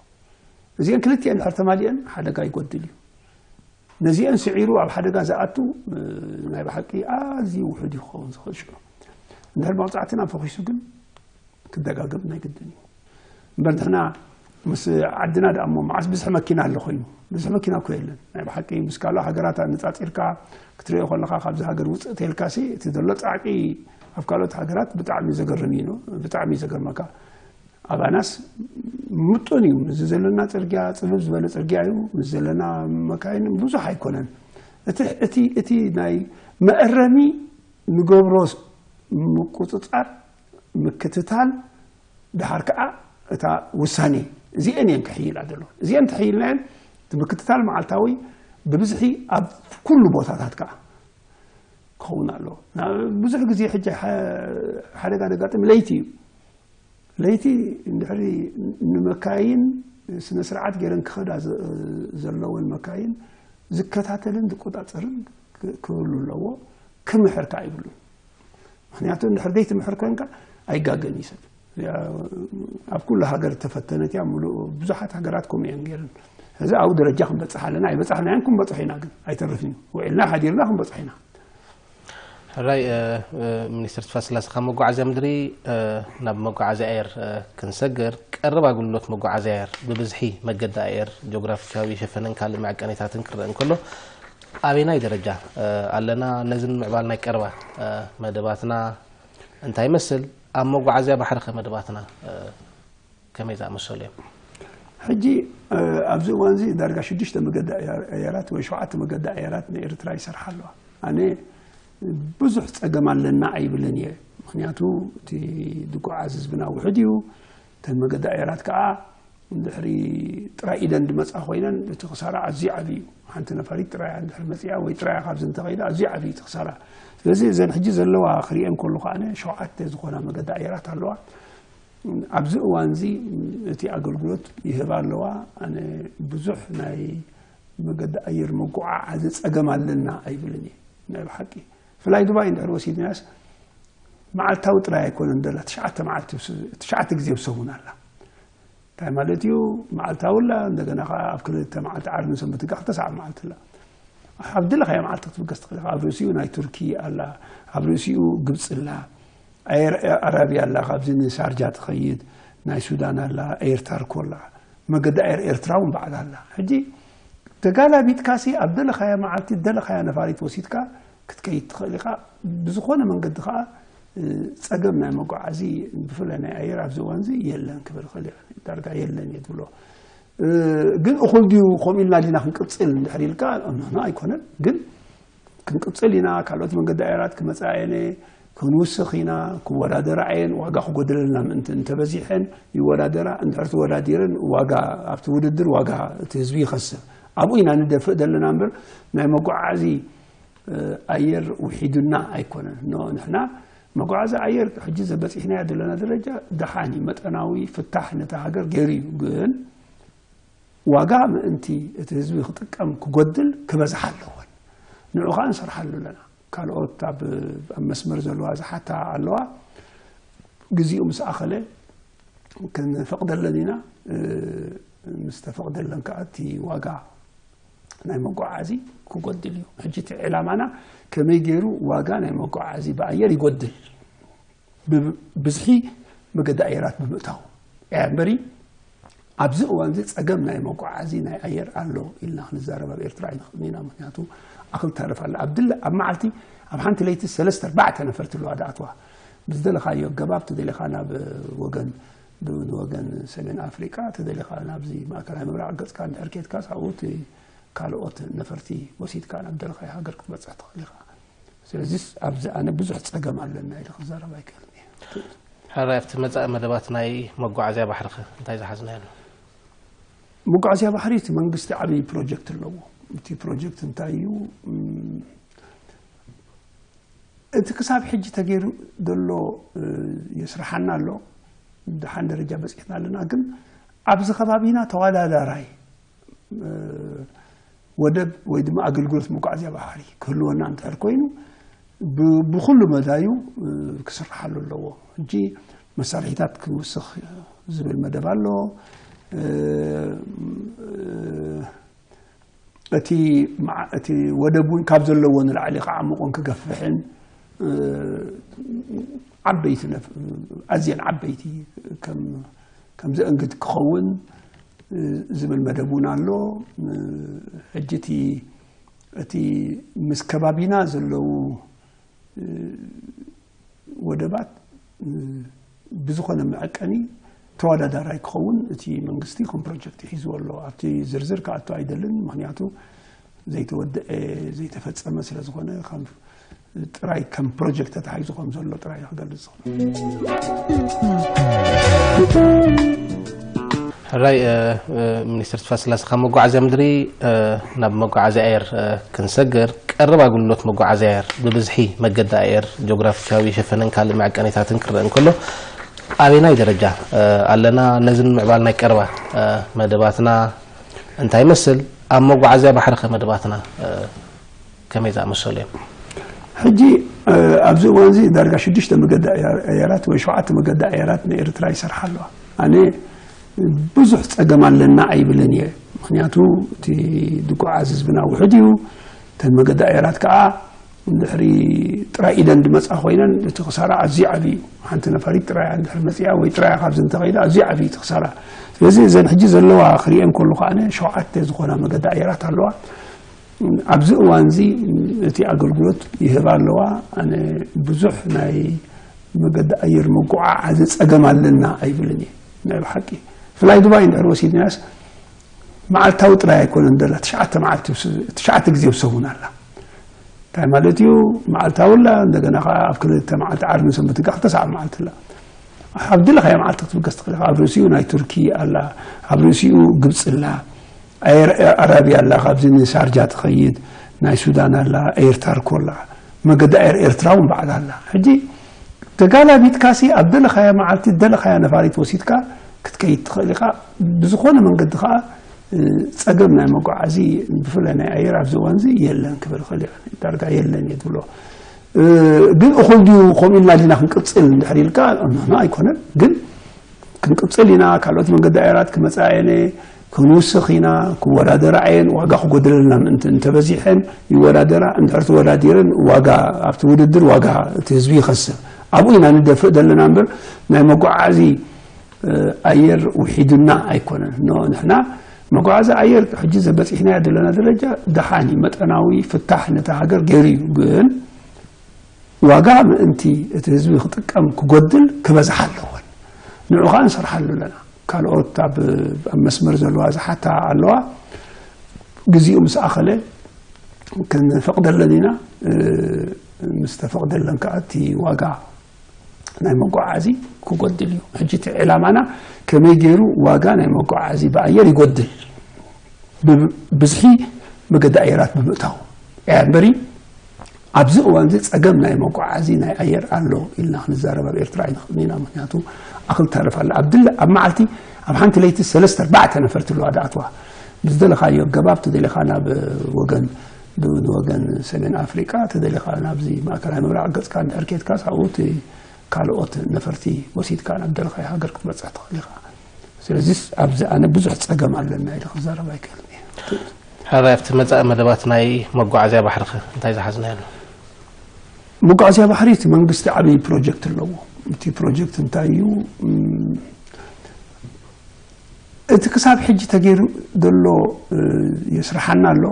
እዚአን ክልቲአን ድሕር ተማሊአን ሓደጋ ይጎድል እዩ። ነዚአን ስዒሩ ኣብ ሓደጋ ዝኣቱ ናይ ብሓቂ ኣዝዩ ውሑድ ይኸውን ዝኽእል ሽዑ። እንድሕር መቕፃዕትና ፈኺሱ ግን ክደጋገም ናይ ግድን እዩ። እምበር ንሕና ምስ ዓድና ደኣ እሞ መዓስ ብዝሒ መኪና ኣሎ ኮይኑ? ብዝሒ መኪና እኮ የለን። ናይ ብሓቂ ምስ ካልኦ ሃገራት ኣነፃፂርካ ክትሪኦ ከለኻ ካብዚ ሃገር ውፅእ ተልካሲ እቲ ዘሎ ፃዕቂ ኣብ ካልኦት ሃገራት ብጣዕሚ ዘገርም እዩ። ብጣዕሚ ዘገርመካ። ኣባናስ ምጡን እዩ። እዚ ዘለና ፅርግያ ፅብብ ዝበለ ፅርግያ እዩ። ምስ ዘለና መካይን ብዙሕ ኣይኮነን። እቲ ናይ መእረሚ ንገብሮ ምቁፅፃር ምክትታል ድሓር ከዓ እታ ውሳኔ እዚአን እየን ክሕይላ ዘሎ። እዚአን ተሕይልናየን ምክትታል መዓልታዊ ብብዝሒ ኣብ ኩሉ ቦታታት ከዓ ክኸውን ኣለዎ። ብዙሕ ግዜ ሕጂ ሓደጋ ደጋጥም ለይቲ እዩ። ለይቲ እንድሕሪ ንመካይን ስነ ስርዓት ገይረን ክኸዳ ዘለወን መካይን ዝከታተልን ዝቆፃፀርን ክህሉ ኣለዎ። ክምሕር ከዓ ይብሉ። ምክንያቱ እንድሕር ዘይትምሕር ኮንካ ኣይጋገን እዩ ሰብ። ኣብ ኩሉ ሃገር ተፈተነት እያ። ሙሉእ ብዙሓት ሃገራት ከምኡ እየን ገይረን። እዚ ኣብኡ ደረጃ ክንበፅሕ ኣለና። ኣይበፃሕናዮን ክንበፅሖ ኢና፣ ግን ኣይተርፍን እዩ። ውዒልና ሓዲርና ክንበፅሖ ኢና። ሕራይ ሚኒስትር ትፋ ስላሴ ካብ መጓዓዝያ ምድሪ ናብ መጓዓዝያ ኣየር ክንሰግር፣ ቀረብ ኣገልግሎት መጓዓዝያ ኣየር ብብዝሒ መገዲ ኣየር ጂኦግራፊካዊ ሸፈነን ካልእ መዐቀኒታትን ክረአ እንከሎ ኣበየናይ ደረጃ ኣለና? ነዚ ንምዕባል ናይ ቀረባ መደባትና እንታይ ይመስል? ኣብ መጓዓዝያ ባሕሪ ከ መደባትና ከመይ ዝኣመሰሉ እዮም? ሕጂ ኣብዚ እዋን እዚ ዳርጋ ሽዱሽተ መገዲ ኣየራት ወይ ሸውዓተ መገዲ ኣየራት ንኤርትራ ይሰርሓ ኣለዋ። ኣነ ብዙሕ ፀገም ኣለና ኣይብልን እየ። ምክንያቱ እቲ ዝጓዓዝ ህዝብና ውሕድ እዩ። እተን መገዲ ኣየራት ከዓ እንድሕሪ ጥራይ ኢደን ዝመፃ ኮይነን እቲ ክሳራ ኣዝዩ ዓብዪ እዩ። ሓንቲ ነፋሪት ጥራያ እንድሕሪ መፂኣ ወይ ጥራያ ካብዚ እንተኸይዳ ኣዝዩ ዓብዪ እቲ ክሳራ። ስለዚ እዘን ሕጂ ዘለዋ ክሪኤን ከለኹ ኣነ ሸውዓተ ዝኾና መገዲ ኣየራት ኣለዋ። ኣብዚ እዋን እዚ እቲ ኣገልግሎት ይህባ ኣለዋ። ኣነ ብዙሕ ናይ መገዲ ኣየር መጓዓዓዚ ፀገም ኣለና ኣይብልን እየ ናይ ብሓቂ። ብፍላይ ዱባይ እንድሕር ወሲድናያስ መዓልታዊ ጥራይ ኣይኮነን ደላ ትሽዓተ መዓልቲ ትሽዓተ ግዜ ብሰሙን ኣላ። እንታይ ማለት እዩ? መዓልታዊ ኣላ፣ እንደገና ከዓ ኣብ ክልተ መዓልቲ ዓርብን ሰንበትን ከዓ ክልተ ሰዓት መዓልቲ ኣላ። ኣብ ድለኻዮ መዓልቲ ክትብገስ ትኽእል ኢኻ። ኣብ ርእሲኡ ናይ ቱርኪ ኣላ፣ ኣብ ርእሲኡ ግብፂ ኣላ፣ ኣየር ኣራብያ ኣላ፣ ካብዚ ንሳርጃ ትኸይድ፣ ናይ ሱዳን ኣላ፣ ኤር ታርኮ ኣላ፣ መገዲ ኣየር ኤርትራ እውን በዓል ኣላ። ሕጂ ተጋላቢጥካሲ ኣብ ደለኻያ መዓልቲ ደለኻያ ነፋሪት ወሲድካ ክትከይድ ትኽእል ኢኻ። ብዝኾነ መንገዲ ከዓ ፀገም ናይ መጓዓዚ ብፍላይ ናይ ኣየር ኣብዚ እዋን እዚ የለን ክብል ይኽእል እየ። ዳርጋ የለን እየ ዝብሎ። ግን እኹል ድዩ? ከምኡ ኢልና ዲና ክንቅፅል እንድሕር ኢልካ፣ ኖ ኣይኮነን። ግን ክንቅፅል ኢና። ካልኦት መንገዲ ኣየራት ክመፃ እየን፣ ክንውስኽ ኢና፣ ክወዳደራ እየን። ዋጋ ክጎድለልና ምእንቲ እንተበዚሐን ይወዳደራ። እንድሕር ተወዳዲረን ዋጋ ኣብቲ ውድድር ዋጋ እቲ ህዝቢ ይኸስር። ኣብኡ ኢና ንደፍእ ዘለና እምበር ናይ መጓዓዚ ኣየር ውሒዱና ኣይኮነን። ኖ ንሕና መጓዓዚ ኣየር ሕጂ ዘበፂሕናዮ ዘለና ደረጃ ደሓን እዩ። መጠናዊ ፍታሕ ነታ ሃገር ገይሩ እዩ። ግን ዋጋ ምእንቲ እቲ ህዝቢ ክጥቀም ክጎድል ክበዝሓ ኣለዎን። ንዑ ከዓ ንሰርሓሉ ኣለና። ካልኦት ኣብ ኣብ መስመር ዘለዋ ዝሓታ ኣለዋ። ግዜኡ ምስ ኣኸለ ክንፈቕደለን ኢና። ምስ ተፈቕደለን ከዓ እቲ ዋጋ ናይ መጓዓዚ ክጎድል እዩ። ሕጂ እቲ ዕላማና ከመይ ገይሩ ዋጋ ናይ መጓዓዚ ብኣየር ይጎድል ብብዝሒ መገዲ ኣየራት ብምእታው እያ እምበሪ ኣብዚ እዋን እዚ ፀገም ናይ መጓዓዚ ናይ ኣየር ኣሎ ኢልና ክንዛረብ ኣብ ኤርትራ ኣይንኽእልን ኢና። ምክንያቱ ኣኽል ታርፍ ኣለ ኣብ ድለ ኣብ መዓልቲ ኣብ ሓንቲ ለይቲ ሰለስተ ኣርባዕተ ነፈርቲ ኣለዋ ዝኣትዋ ብዝደለኻዮ ኣገባብ ተደሊኻ ናብ ወገን ንወገን ሰሜን ኣፍሪቃ ተደሊኻ ናብዚ ማእከላይ ምብራቕ ገፅካ እንድሕር ኬድካ ሳብኡ እቲ ካልኦት ነፈርቲ ወሲድካ ናብ ደለኻዮ ሃገር ክትበፅሕ ትኽእል ኢኻ። ስለዚስ ኣብዚ ኣነ ብዙሕ ፀገም ኣለና ኢለ ክዛረብ ኣይክእልን እየ። ሕራይ ኣብቲ መጻኢ መደባት ናይ መጓዓዝያ ባሕርኸ እንታይ ዝሓዝና ኣሎ? መጓዓዝያ ባሕሪ እቲ መንግስቲ ዓብዪ ፕሮጀክት ኣለዎ። እቲ ፕሮጀክት እንታይ እዩ? እቲ ክሳብ ሕጂ ተገይሩ ዘሎ የስርሓና ኣሎ። ደሓን ደረጃ በፂሕና ኣለና። ግን ኣብዚ ከባቢና ተወዳዳራይ ወደብ ወይ ድማ ኣገልግሎት መጓዓዝያ ባሕሪ ክህልወና እንተር ኮይኑ ብኩሉ መዳዩ ክስርሓሉ ኣለዎ። ሕጂ መሳርሒታት ክውስኽ ዝብል መደብ ኣሎ። እቲ ወደብ እውን ካብ ዘለዎ ንላዕሊ ክዓምቑን ክገፍሕን ዓበይቲ ኣዝየን ዓበይቲ ከም ዘእንግድ ክኸውን ዝብል መደብ እውን ኣሎ። ሕጂ እቲ ምስ ከባቢና ዘለዉ ወደባት ብዝኾነ መዐቀኒ ተወዳዳራይ ክኸውን እቲ መንግስቲ ከም ፕሮጀክት ሒዝዎ ኣሎ። ኣብቲ ዝርዝር ክኣቱ ኣይደልን፣ ምክንያቱ ዘይተወደአ ዘይተፈጸመ ስለ ዝኾነ ጥራይ ከም ፕሮጀክት ተታሒዙ ከም ዘሎ ጥራይ ክገልጽ። ሕራይ ሚኒስትር ተስፋስላሰ፣ ካብ መጓዓዝያ ምድሪ ናብ መጓዓዝያ ኣየር ክንሰግር፣ ቀረብ ኣገልግሎት መጓዓዝያ ኣየር ብብዝሒ መገዲ ኣየር፣ ጂኦግራፊካዊ ሸፈነን ካልእ መዐቀኒታትን ክረአ እንከሎ ኣበናይ ደረጃ ኣለና? ነዚ ንምዕባል ናይ ቀረባ መደባትና እንታይ ይመስል? ኣብ መጓዓዝያ ባሕሪ ከ መደባትና ከመይ ዝኣመሰሉ እዮም? ሕጂ ኣብዚ እዋን እዚ ዳርጋ ሽዱሽተ መገዲ ኣየራት ወይ ሸውዓተ መገዲ ኣየራት ንኤርትራ ይሰርሓ ኣለዋ። ኣነ ብዙሕ ጸገም ኣለና ኣይብልን እየ። ምክንያቱ እቲ ዝጓዓዝ ህዝብና ውሑድ እዩ። እተን መገዲ ኣየራት ከዓ እንድሕሪ ጥራይ ኢደን ዝመፃ ኮይነን እቲ ክሳራ ኣዝዩ ዓብዪ እዩ። ሓንቲ ነፋሪት ጥራያ እንድሕሪ መፂኣ ወይ ጥራያ ካብዚ እንተኸይዳ ኣዝዩ ዓብዪ እቲ ክሳራ። ስለዚ እዘን ሕጂ ዘለዋ ክሪኤን ከሉ ከዓ ሸውዓተ ዝኾና መገዲ ኣየራት ኣለዋ። ኣብዚ እዋን እዚ እቲ ኣገልግሎት ይህባ ኣለዋ። ኣነ ብዙሕ ናይ መገዲ ኣየር መጓዓዓዚ ፀገም ኣለና ኣይብልን እየ። ናይ ብሓቂ ፍላይ ዱባይ እንድሕር ወሲድናያስ መዓልታዊ ጥራይ ኣይኮነን ደላ ትሽዓተ መዓልቲ ትሽዓተ ግዜ ውሰቡን ኣላ። እንታይ ማለት እዩ? መዓልታዊ ኣላ፣ እንደገና ከዓ ኣብ ክልተ መዓልቲ ዓርቢ ሰንበት ጋ ክልተ ሰዓት መዓልቲ ኣላ። ኣብ ድለኻዮ መዓልቲ ክትብገስ ትኽእል ኢኻ። ኣብ ርእሲኡ ናይ ቱርኪ ኣላ፣ ኣብ ርእሲኡ ግብፂ ኣላ፣ ኣየር ኣራብያ ኣላ፣ ካብዚ ንሻርጃ ትኸይድ ናይ ሱዳን ኣላ፣ ኤር ታርኮ ኣላ፣ መገዲ ኣየር ኤርትራ እውን ባዕላ ኣላ። ሕጂ ተጋላቢጥካሲ ኣብ ደለኻዮ መዓልቲ ደለኻዮ ነፋሪት ወሲድካ ክትከይድ ትኽእል ኢኻ። ብዝኾነ መንገዲ ከዓ ፀገም ናይ መጓዓዚ ብፍላይ ናይ ኣየር ኣብዚ እዋን እዚ የለን ክብል ክእል እየ። ዳርጋ የለን እየ ዝብሎ። ግን እኹል ድዩ ከምኡ ኢልና ዲና ክንቅፅል እንድሕር ኢልካ ኖ ኣይኮነን። ግን ክንቅፅል ኢና። ካልኦት መንገዲ ኣየራት ክመፃ እየን፣ ክንውስኽ ኢና። ክወዳደራ እየን። ዋጋ ክጎድለልና ምእንቲ እንተበዚሐን ይወዳደራ። እንድሕር ተወዳዲረን ዋጋ ኣብቲ ውድድር ዋጋ እቲ ህዝቢ ይኸስር። ኣብኡ ኢና ንደፍእ ዘለና እምበር ናይ መጓዓዚ ኣየር ውሒዱና ኣይኮነን። ኖ ንሕና መጓዓዚ ኣየር ሕጂ ዘበፂሕናዮ ዘለና ደረጃ ደሓን እዩ፣ መጠናዊ ፍታሕ ነታ ሃገር ገይሩ እዩ። ግን ዋጋ ምእንቲ እቲ ህዝቢ ክጥቀም ክጎድል ክበዝሕ ኣለዎን። ንዑ ከዓ ንሰርሓሉ ኣለና። ካልኦት ኣብ ኣብ መስመር ዘለዋ ዝሓታ ኣለዋ። ግዜኡ ምስ ኣኸለ ክንፈቕደለን ኢና። ምስ ተፈቕደለን ከዓ እቲ ዋጋ ናይ መጓዓዚ ክጎድል እዩ። ሕጂ እቲ ዕላማና ከመይ ገይሩ ዋጋ ናይ መጓዓዚ ብኣየር ይጎድል ብብዝሒ መገዲ ኣየራት ብምእታው እያ እምበሪ ኣብዚ እዋን እዚ ፀገም ናይ መጓዓዚ ናይ ኣየር ኣሎ ኢልና ክንዛረብ ኣብ ኤርትራ ኣይንኽእልን ኢና። ምክንያቱ ኣኽል ታርፍ ኣለ ኣብ ድለ ኣብ መዓልቲ ኣብ ሓንቲ ለይቲ ሰለስተ ኣርባዕተ ነፈርቲ ኣለዋ ዝኣትዋ ብዝደለኻዮ ኣገባብ ተደሊኻ ናብ ወገን ብወገን ሰሜን ኣፍሪቃ ተደሊኻ ናብዚ ማእከላይ ምብራቕ ገፅካ እንድሕር ኬድካ ሳብኡ እቲ ካልኦት ነፈርቲ ወሲድካ ናብ ደለኻዮ ሃገር ክትበፅሕ ትኽእል ኢኻ። ስለዚስ ኣብዚ ኣነ ብዙሕ ፀገም ኣለና ኢለ ክዛረብ ኣይክእልን እየ። ሕራይ ኣብቲ መፃኢ መደባት ናይ መጓዓዝያ ባሕርኸ እንታይ ዝሓዝና ኣሎ? መጓዓዝያ ባሕሪ እቲ መንግስቲ ዓብዪ ፕሮጀክት ኣለዎ። እቲ ፕሮጀክት እንታይ እዩ? እቲ ክሳብ ሕጂ ተገይሩ ዘሎ የስርሓና ኣሎ።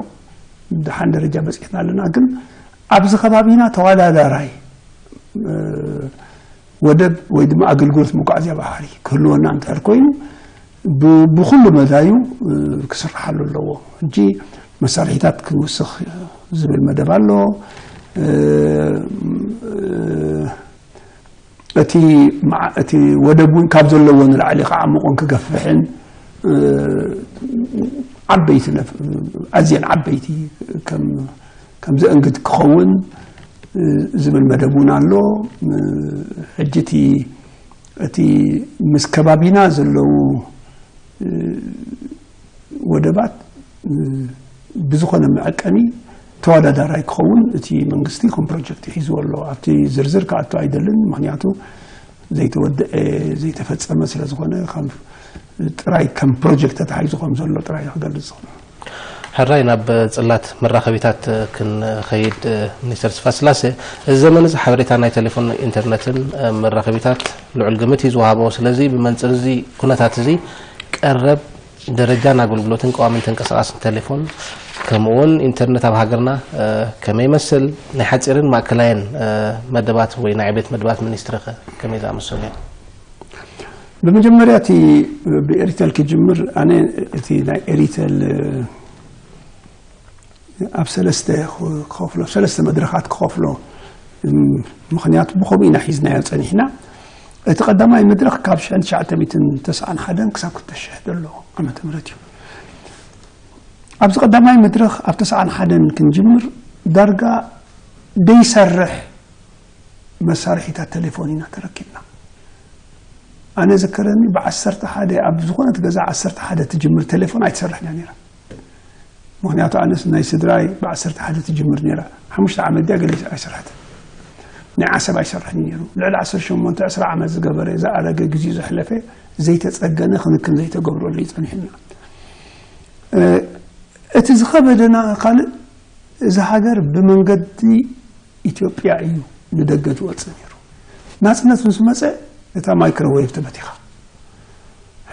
ደሓን ደረጃ በፂሕና ኣለና። ግን ኣብዚ ከባቢና ተወዳዳራይ ወደብ ወይ ድማ ኣገልግሎት መጓዓዝያ ባሕሪ ክህልወና እንተር ኮይኑ ብኩሉ መዳዩ ክስርሓሉ ኣለዎ። ሕጂ መሳርሒታት ክውስኽ ዝብል መደብ ኣሎ። እቲ መዓ- እቲ ወደብ እውን ካብ ዘለዎ ንላዕሊ ክዓምቑን ክገፍሕን እ፣ ዓበይቲ ነፍ- ኣዝየን ዓበይቲ ከም ከም ዘእንግድ ክኸውን እ፣ ዝብል መደብ እውን ኣሎ። እ፣ ሕጂ እቲ እቲ ምስ ከባቢና ዘለዉ እ፣ ወደባት እ፣ ብዝኾነ መዐቀኒ ተወዳዳራይ ክኸውን እቲ መንግስቲ ከም ፕሮጀክት ሒዝዎ ኣሎ። ኣብቲ ዝርዝር ክኣቱ ኣይደልን፣ ምክንያቱ ዘይተወደአ ዘይተፈጸመ ስለ ዝኾነ ከም ጥራይ ከም ፕሮጀክት ተታሒዙ ከም ዘሎ ጥራይ ክገልጽ ዝኽእል። ሕራይ ናብ ጽላት መራኸቢታት ክንኸይድ፣ ሚኒስተር ስፋስላሴ፣ እዚ ዘመን እዚ ሓበሬታ ናይ ቴሌፎን ኢንተርነትን መራኸቢታት ልዑል ግምት እዩ ዝወሃቦ። ስለዚ ብመንጽር እዚ ኩነታት እዚ ቀረብ ደረጃን ኣገልግሎትን ቀዋምን ተንቀሳቓስን ቴሌፎን ከምኡውን ኢንተርነት ኣብ ሃገርና ከመይ ይመስል? ናይ ሓጺርን ማእከላይን መደባት ወይ ናይ ዕቤት መደባት ሚኒስትሪ ከ ከመይ ዝኣመሰሉ እዮም? ብመጀመርያ እቲ ብኤሪተል ክጅምር፣ ኣነ እቲ ናይ ኤሪተል ኣብ ሰለስተ ክኸፍሎ፣ ሰለስተ መድረኻት ክኸፍሎ፣ ምኽንያቱ ብኸምኡ ኢና ሒዝናዮ ጸኒሕና። እቲ ቀዳማይ መድረኽ ካብ ሽሕን ትሽዓተ ሚእትን ተስዓን ሓደን ክሳብ ክልተ ሽሕ ዘሎ ዓመተ ምህረት እዩ። ኣብዚ ቀዳማይ መድረኽ ኣብ ተስዓን ሓደን ክንጅምር ዳርጋ ደይሰርሕ መሳርሒታት ቴሌፎን ኢና ተረኪብና። ኣነ ዘከረኒ ብዓሰርተ ሓደ ኣብ ዝኾነት ገዛ ዓሰርተ ሓደ ትጅምር ቴሌፎን ኣይትሰርሕን እያ ነይራ። ምኽንያቱ ኣነስ ናይ ስድራይ ብዓሰርተ ሓደ ትጅምር ነይራ። ሓሙሽተ ዓመት ድያ ገለ ኣይሰርሐትን። ናይ ዓሰብ ኣይሰርሕን እዩ ነይሩ። ልዕሊ ዓሰርተ ሸሞንተ ዕስራ ዓመት ዝገበረ ዝኣረገ ግዜኡ ዘሕለፈ ዘይተጸገነ ክንክን ዘይተገብረሉ እዩ ጸኒሕና። እቲ ዝኸበደና ካልእ እዚ ሃገር ብመንገዲ ኢትዮጵያ እዩ ንደገ ዝወፅእ ነይሩ። ናፅነት ምስ መፀ እታ ማይክሮዌቭ ተበቲኻ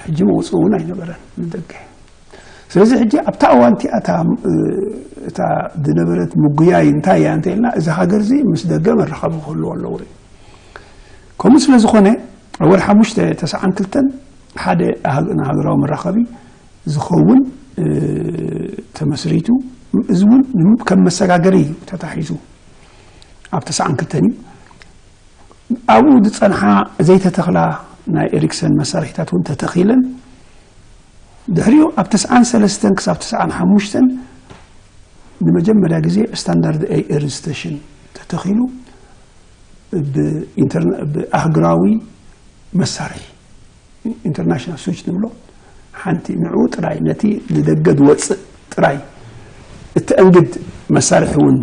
ሕጂ መውፅእ እውን ኣይነበረን ንደገ። ስለዚ ሕጂ ኣብታ እዋን እቲኣ እታ እታ ዝነበረት ምጉያይ እንታይ እያ እንተኢልና እዚ ሃገር እዚ ምስ ደገ መራኸቢ ክህልዎ ኣለዎ እዩ። ከምኡ ስለ ዝኾነ ኣብ ወርሒ ሓሙሽተ ተስዓን ክልተን ሓደ ንሃገራዊ መራኸቢ ዝኸውን ተመስሪቱ፣ እዚ እውን ከም መሰጋገሪ እዩ ተታሒዙ። ኣብ ተስዓን ክልተን እዩ። ኣብኡ ዝፀንሓ ዘይተተኽላ ናይ ኤሪክሰን መሳርሒታት እውን ተተኺለን። ድሕሪኡ ኣብ ተስዓን ሰለስተን ክሳብ ተስዓን ሓሙሽተን ንመጀመርያ ግዜ ስታንዳርድ ኤር ስቴሽን ተተኺሉ። ብኣህጉራዊ መሳርሒ ኢንተርናሽናል ስዊች ንብሎ ሓንቲ ንዕኡ ጥራይ ነቲ ንደገ ዝወፅእ ጥራይ እተእንግድ መሳርሒ እውን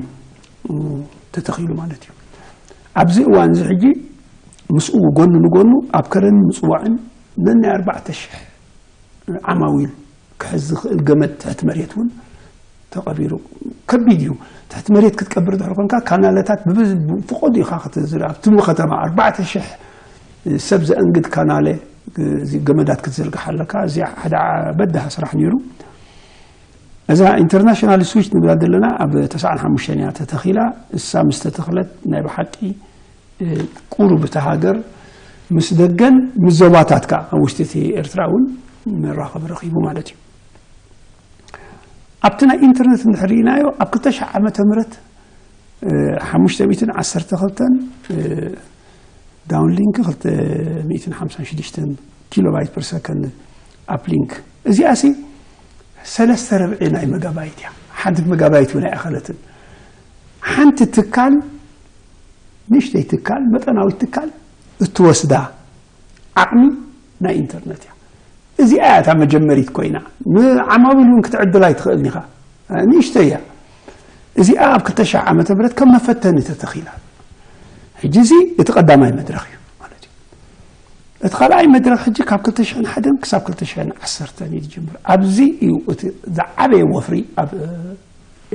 ተተኺሉ ማለት እዩ። ኣብዚ እዋን እዚ ሕጂ ምስኡ ጎኒ ንጎኑ ኣብ ከረን ምፅዋዕን ነናይ ኣርባዕተ ሽሕ ዓማዊል ክሕዝ ዝኽእል ገመድ ትሕቲ መሬት እውን ተቐቢሩ። ከቢድ እዩ። ትሕቲ መሬት ክትቀብር ድሕሪ ኮንካ ካናለታት ብፍቐዱ ኢኻ ክትዝር ኣብቲ ከተማ ኣርባዕተ ሽሕ ሰብ ዘእንግድ ካናለ ገመዳት ክትዝርግሕ ኣለካ። እዚኣ ሓደ በዳህ ስራሕ ነይሩ። እዛ ኢንተርናሽናል ስዊች ንብላ ዘለና ኣብ ተስዓን ሓሙሽተን እያ ተተኺላ። እሳ ምስ ተተኽለት ናይ ብሓቂ ቁሩብ እታ ሃገር ምስ ደገን ምስ ዞባታት ከዓ ኣብ ውሽጢ እቲ ኤርትራ እውን መራኸቢ ረኺቡ ማለት እዩ። ኣብቲ ናይ ኢንተርነት እንድሕር ርኢናዮ ኣብ ክልተ ሽሕ ዓመተ ምህረት ሓሙሽተ ሚእትን ዓሰርተ ክልተን ዳውንሊንክ ክልተ ሚእትን ሓምሳን ሽዱሽተን ኪሎባይት ፐር ሰከንድ ኣፕሊንክ እዚኣ ሲ ሰለስተ ረብዒ ናይ መጋባይት እያ። ሓንቲ መጋባይት እውን ኣይኣኸለትን። ሓንቲ ትካል ንእሽተይ ትካል መጠናዊት ትካል እትወስዳ ዓቕሚ ናይ ኢንተርነት እያ። እዚኣ እያ እታ መጀመሪት ኮይና ንዓማዊል እውን ክትዕድል ኣይትኽእልን ኢኻ። ንእሽተይ እያ። እዚኣ ኣብ ክልተ ሽሕ ዓመተ ምህረት ከም መፈተኒ ተተኺላ። ሕጂ እዚ እቲ ቀዳማይ መድረኽ እዩ ማለት እዩ። እቲ ካልኣይ መድረኽ ሕጂ ካብ ክልተ ሽሕን ሓደን ክሳብ ክልተ ሽሕን ዓሰርተን እዩ ዝጅምር። ኣብዚ እዩ እቲ ዝዓበየ ወፍሪ ኣብ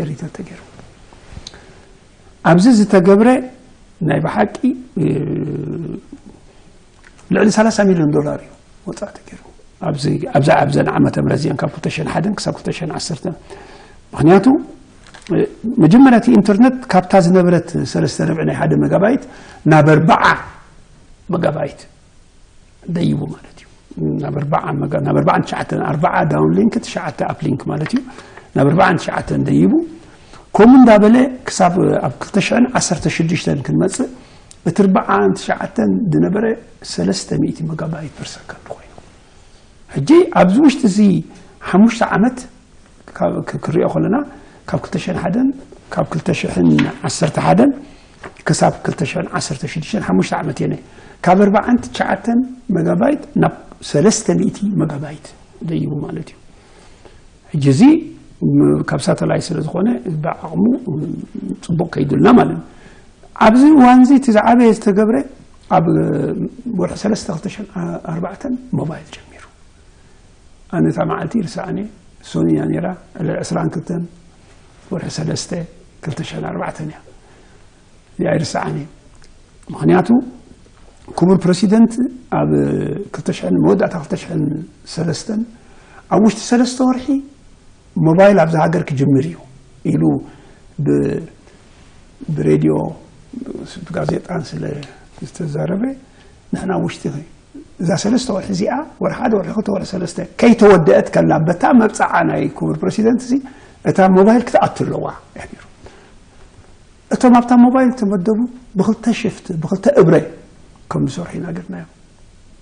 ኤሪተል ተገይሩ። ኣብዚ ዝተገብረ ናይ ብሓቂ ልዕሊ ሰላሳ ሚልዮን ዶላር እዩ ወፃኢ ተገይሩ ኣብዚ ኣብዛ ኣብዘን ዓመተ ምህረት እዚአን ካብ ክልተ ሽሕን ሓደን ክሳብ ክልተ ሽሕን ዓሰርተን። ምክንያቱ መጀመርያ እቲ ኢንተርነት ካብታ ዝነበረት ሰለስተ ረብዒ ናይ ሓደ መጋባይት ናብ ኣርባዓ መጋባይት ደይቡ ማለት እዩ። ናብ ኣርባዓ መጋ ናብ ኣርባዓን ትሽዓተን ኣርባዓ ዳውንሊንክ ትሽዓተ ኣፕሊንክ ማለት እዩ። ናብ ኣርባዓን ትሽዓተን ደይቡ ከምኡ እንዳበለ ክሳብ ኣብ ክልተ ሽሕን ዓሰርተ ሽዱሽተን ክንመፅእ እቲ ኣርባዓን ትሽዓተን ዝነበረ ሰለስተ ሚእቲ መጋባይት ፐር ሰከንድ ኮይኑ፣ ሕጂ ኣብዚ ውሽጢ እዚ ሓሙሽተ ዓመት ካብ ክ- ክሪኦ ከለና፣ ካብ ክልተ ሽሕን ሓደን ካብ ክልተ ሽሕን ዓሰርተ ሓደን ክሳብ ክልተ ሽሕን ዓሰርተ ሽዱሽተን ሓሙሽተ ዓመት እየ፣ ካብ ኣርባዓን ትሽዓተን መጋባይት ናብ ሰለስተ ሚእቲ መጋባይት ደይቡ ማለት እዩ። ሕጂ እዚ ም- ካብ ሳተላይት ስለ ዝኾነ ብዓቕሙ ጽቡቕ ከይዱልና ማለት እዩ። ኣብዚ እዋን እዚ እቲ ዝዓበየ ዝተገብረ ኣብ ወርሒ ሰለስተ ክልተ ሽሕን ኣርባዕተን ሞባይል ጀሚሩ። ኣነ እታ መዓልቲ ይርስዓኒ፣ ሶንያ ነይራ፣ ዕስራን ክልተን ወርሒ ሰለስተ ክልተ ሽሕን ኣርባዕተን እያ። እዚኣ ይርስዓኒ። ምኽንያቱ ክቡር ፕረሲደንት ኣብ ክልተ ሽሕን መወዳእታ ክልተ ሽሕን ሰለስተን ኣብ ውሽጢ ሰለስተ ወርሒ ሞባይል ኣብዚ ሃገር ክጅምር እዩ ኢሉ ብ- ብሬድዮ ብጋዜጣን ስለ ዝተዛረበ፣ ንሕና ውሽጢ እዛ ሰለስተ ወርሒ እዚኣ፣ ወርሒ ሓደ፣ ወርሒ ክልተ፣ ወርሒ ሰለስተ ከይተወደአት ከላ፣ በታ መብፅዓ ናይ ክቡር ፕረሲደንት እዚ እታ ሞባይል ክትኣቱ ኣለዋ። እቶም ኣብታ ሞባይል ተመደቡ ብክልተ ሽፍት ብክልተ እብረ ከም ዝሰርሑ ኢና ገርናዮም።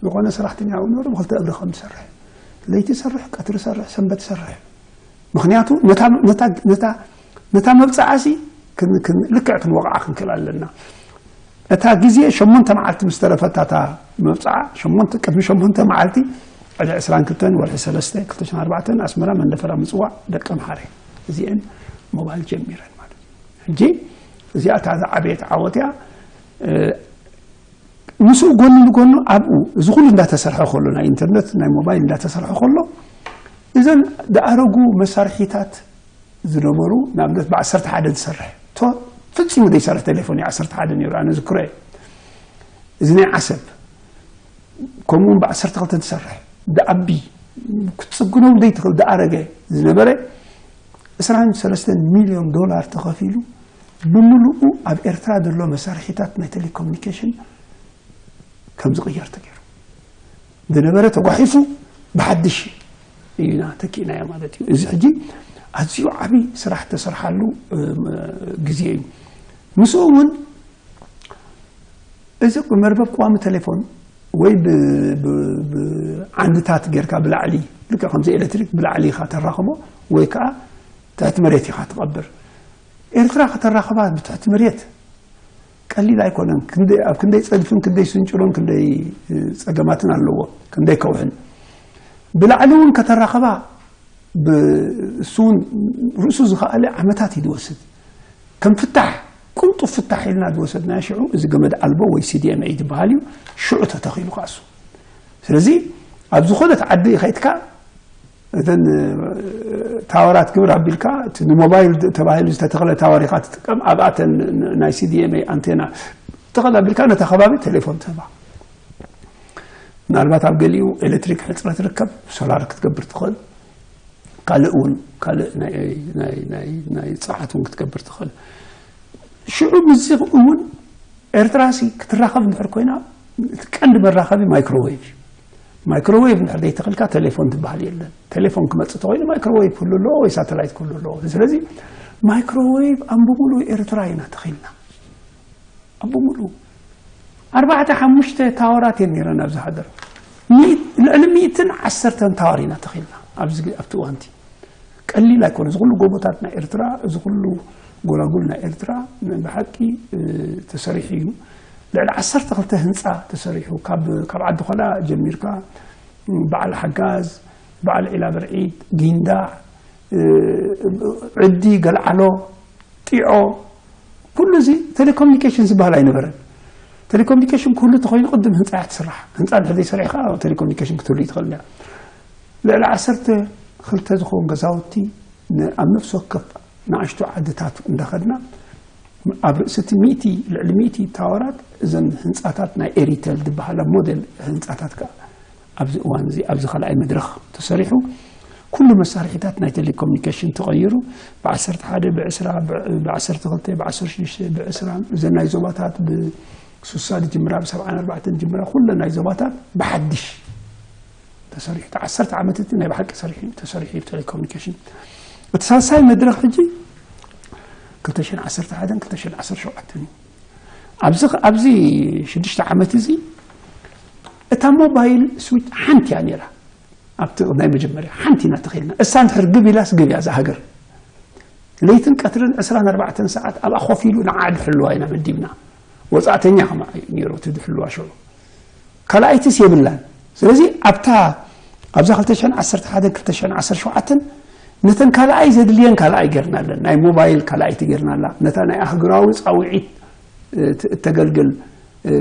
ዝኾነ ሰራሕተኛ እውን ነበረ ብክልተ እብረ ከም ዝሰርሕ፣ ለይቲ ሰርሕ፣ ቀትሪ ሰርሕ፣ ሰንበት ሰርሕ። ምክንያቱ ነታ መብፃዓ ሲ ልክዕ ክንወቕዓ ክንክእል ኣለና። እታ ግዜ ሸሞንተ መዓልቲ ምስ ተረፈታ እታ መብፅዓ ቅድሚ ሸሞንተ መዓልቲ ዕለ ዕስራን ክልተን ወርሒ ሰለስተ ክልተ ሽሕን ኣርባዕተን ኣስመራ መንደፈራ ምፅዋዕ ደቀምሓረ እዚአን ሞባይል ጀሚረን ማለት እዩ። ሕጂ እዚኣ እታ ዝዓበየት ዓወት እያ። ምስኡ ጎኒ ንጎኑ ኣብኡ እዚ ኩሉ እንዳተሰርሐ ከሎ ናይ ኢንተርነት ናይ ሞባይል እንዳተሰርሐ ከሎ እዘን ዝኣረጉ መሳርሒታት ዝነበሩ ንኣብነት ብዓሰርተ ሓደ ዝሰርሕ ቶ ፍጺሙ ዘይሰርሕ ቴሌፎን እዩ ዓሰርተ ሓደ ነይሩ ኣነ ዝክሮ እየ። እዚ ናይ ዓሰብ ከምኡውን ብዓሰርተ ክልተ ዝሰርሕ ዝኣቢ ክትጽግኖ ዘይትኽእል ዝኣረገ ዝነበረ ዕስራን ሰለስተን ሚልዮን ዶላር ተኸፊሉ ብምሉኡ ኣብ ኤርትራ ዘሎ መሳርሒታት ናይ ቴሌኮሙኒኬሽን ከም ዝቕየር ተገይሩ ዝነበረ ተጓሒፉ ብሓድሽ እዩና ተኪእናዮ ማለት እዩ። እዚ ሕጂ ኣዝዩ ዓብዪ ስራሕ ተሰርሓሉ ግዜ እዩ። ምስኡ እውን እዚ መርበብ ቅዋሚ ቴሌፎን ወይ ብዓንድታት ጌርካ ብላዕሊ ልክዕ ከምዚ ኤሌክትሪክ ብላዕሊ ኢኻ ተራኽቦ ወይ ከዓ ትሕቲ መሬት ኢኻ ትቐብር። ኤርትራ ከተራኽባ ብትሕቲ መሬት ቀሊል ኣይኮነን። ኣብ ክንደይ ፀድፍን ክንደይ ስንጭሮን ክንደይ ፀገማትን ኣለዎ፣ ክንደይ ከውሕን። ብላዕሊ እውን ከተራኽባ እሱ እውን ርእሱ ዝኸኣለ ዓመታት እዩ ዝወስድ። ከም ፍታሕ ቅልጡፍ ፍታሕ ኢልና ዝወሰድናዮ ሽዑ እዚ ገመድ ኣልቦ ወይ ሲዲኤምኤ ዝበሃል እዩ። ሽዑ ተተኺሉ ካሱ። ስለዚ ኣብ ዝኾነት ዓዲ ከይድካ እተን ታወራት ግብር ኣቢልካ እቲ ንሞባይል ተባሂሉ ዝተተኽለ ታወር ኢኻ ትጥቀም። ኣብኣተን ናይ ሲዲኤምኤ ኣንቴና ተኸል ኣቢልካ ነታ ከባቢ ቴሌፎን ትህባ። ምናልባት ኣብ ገሊኡ ኤሌክትሪክ ሕፅረት ርከብ ሶላር ክትገብር ትኽእል። ካልእ እውን ካልእ ናይ ፀዓት እውን ክትገብር ትኽእል። ሽዑ ምስዚ እውን ኤርትራ ሲ ክትራኸብ እንድሕር ኮይና እቲ ቀንዲ መራኸቢ ማይክሮዌቭ እዩ። ማይክሮዌቭ እንድሕር ዘይተኽልካ ቴሌፎን ትበሃል የለን። ቴሌፎን ክመፅእ ተኮይኑ ማይክሮዌቭ ክህሉ ኣለዎ ወይ ሳተላይት ክህሉ ኣለዎ። ስለዚ ማይክሮዌቭ ኣብ ብምሉእ ኤርትራ ኢና ተኺልና ኣብ ብምሉኡ ኣርባዕተ ሓሙሽተ ታወራት እየን ነይረን ኣብዚ ሃገር። ልዕሊ ሚእትን ዓሰርተን ታወር ኢና ተኺልና ኣብዚ ኣብቲ እዋንቲ። ቀሊል ኣይኮነ እዚ ኩሉ ጎቦታት ናይ ኤርትራ እዚ ኩሉ ጎላጉል ናይ ኤርትራ ብሓቂ ተሰሪሑ እዩ። ልዕሊ ዓሰርተ ክልተ ህንፃ ተሰሪሑ ካብ ዓዲ ኾላ ጀሚርካ በዓል ሓጋዝ፣ በዓል ዒላ ብርዒድ፣ ጊንዳዕ፣ ዕዲ ገልዓሎ፣ ጢዖ ኩሉ እዚ ቴሌኮሙኒኬሽን ዝበሃል ኣይነበረን። ቴሌኮሙኒኬሽን ኩሉ ተኮይኑ ቅድም ህንፃ እያ ትስራሕ። ህንፃ እንድሕር ዘይሰሪሕካ ቴሌኮሙኒኬሽን ክትህሉ ይትኽእል እያ። ልዕሊ ዓሰርተ ክልተ ዝኸውን ገዛውቲ ኣብ ነፍሲ ወከፍ ንኣሽቱ ዓድታት እንዳኸድና ኣብ ርእሲ እቲ ሚእቲ ልዕሊ ሚእቲ ታወራት እዘን ህንፃታት ናይ ኤሪቴል ዝበሃላ ሞዴል ህንፃታት ከዓ ኣብዚ እዋን እዚ ኣብዚ ካልኣይ መድረኽ ተሰሪሑ ኩሉ መሳርሒታት ናይ ቴሌኮሙኒኬሽን ተቐይሩ ብ ዓሰርተ ሓደ ብ ዕስራ ብ ዓሰርተ ክልተ ብ ዓሰርተ ሽዱሽተ ብ ዕስራ እዘን ናይ ዞባታት ብ ስሳ ዝጅምራ ብ ሰብዓን ኣርባዕተን ዝጅምራ ኩለን ናይ ዞባታት ብሓድሽ ተሰሪሑ። እቲ ዓሰርተ ዓመት እቲ ናይ ብሓቂ ሰሪሑ ተሰሪሑ እዩ ቴሌኮሙኒኬሽን። እቲ ሳልሳይ መድረኽ ሕጂ ክልተ ሽሕን ዓሰርተ ሓደን ክልተ ሽሕን ዓሰርተ ሸውዓተን እዩ። ኣብዚ ኣብዚ ሽዱሽተ ዓመት እዚ እታ ሞባይል ስዊች ሓንቲ እያ ነይራ። ኣብቲ ናይ መጀመርያ ሓንቲ ኢና ተኸልና፣ እሳ እንድሕር ግብ ኢላስ ግብ እያ እዛ ሃገር። ለይትን ቀትርን ዕስራን ኣርባዕተን ሰዓት ኣብኣ ኮፍ ኢሉ ንዓ ድሕልዋ ኢና መዲብና። ወፃእተኛ ከማ እዩ ነይሩ እቲ ድሕልዋ ሽዑ። ካልኣይትስ የብላን። ስለዚ ኣብታ ኣብዛ ክልተ ሽሕን ዓሰርተ ሓደን ክልተ ሽሕን ዓሰርተ ሸውዓተን ነተን ካልኣይ ዘድልየን ካልኣይ ጌርናለን። ናይ ሞባይል ካልኣይቲ ጌርናላ፣ ነታ ናይ ኣህጉራዊ ፃውዒት እተገልግል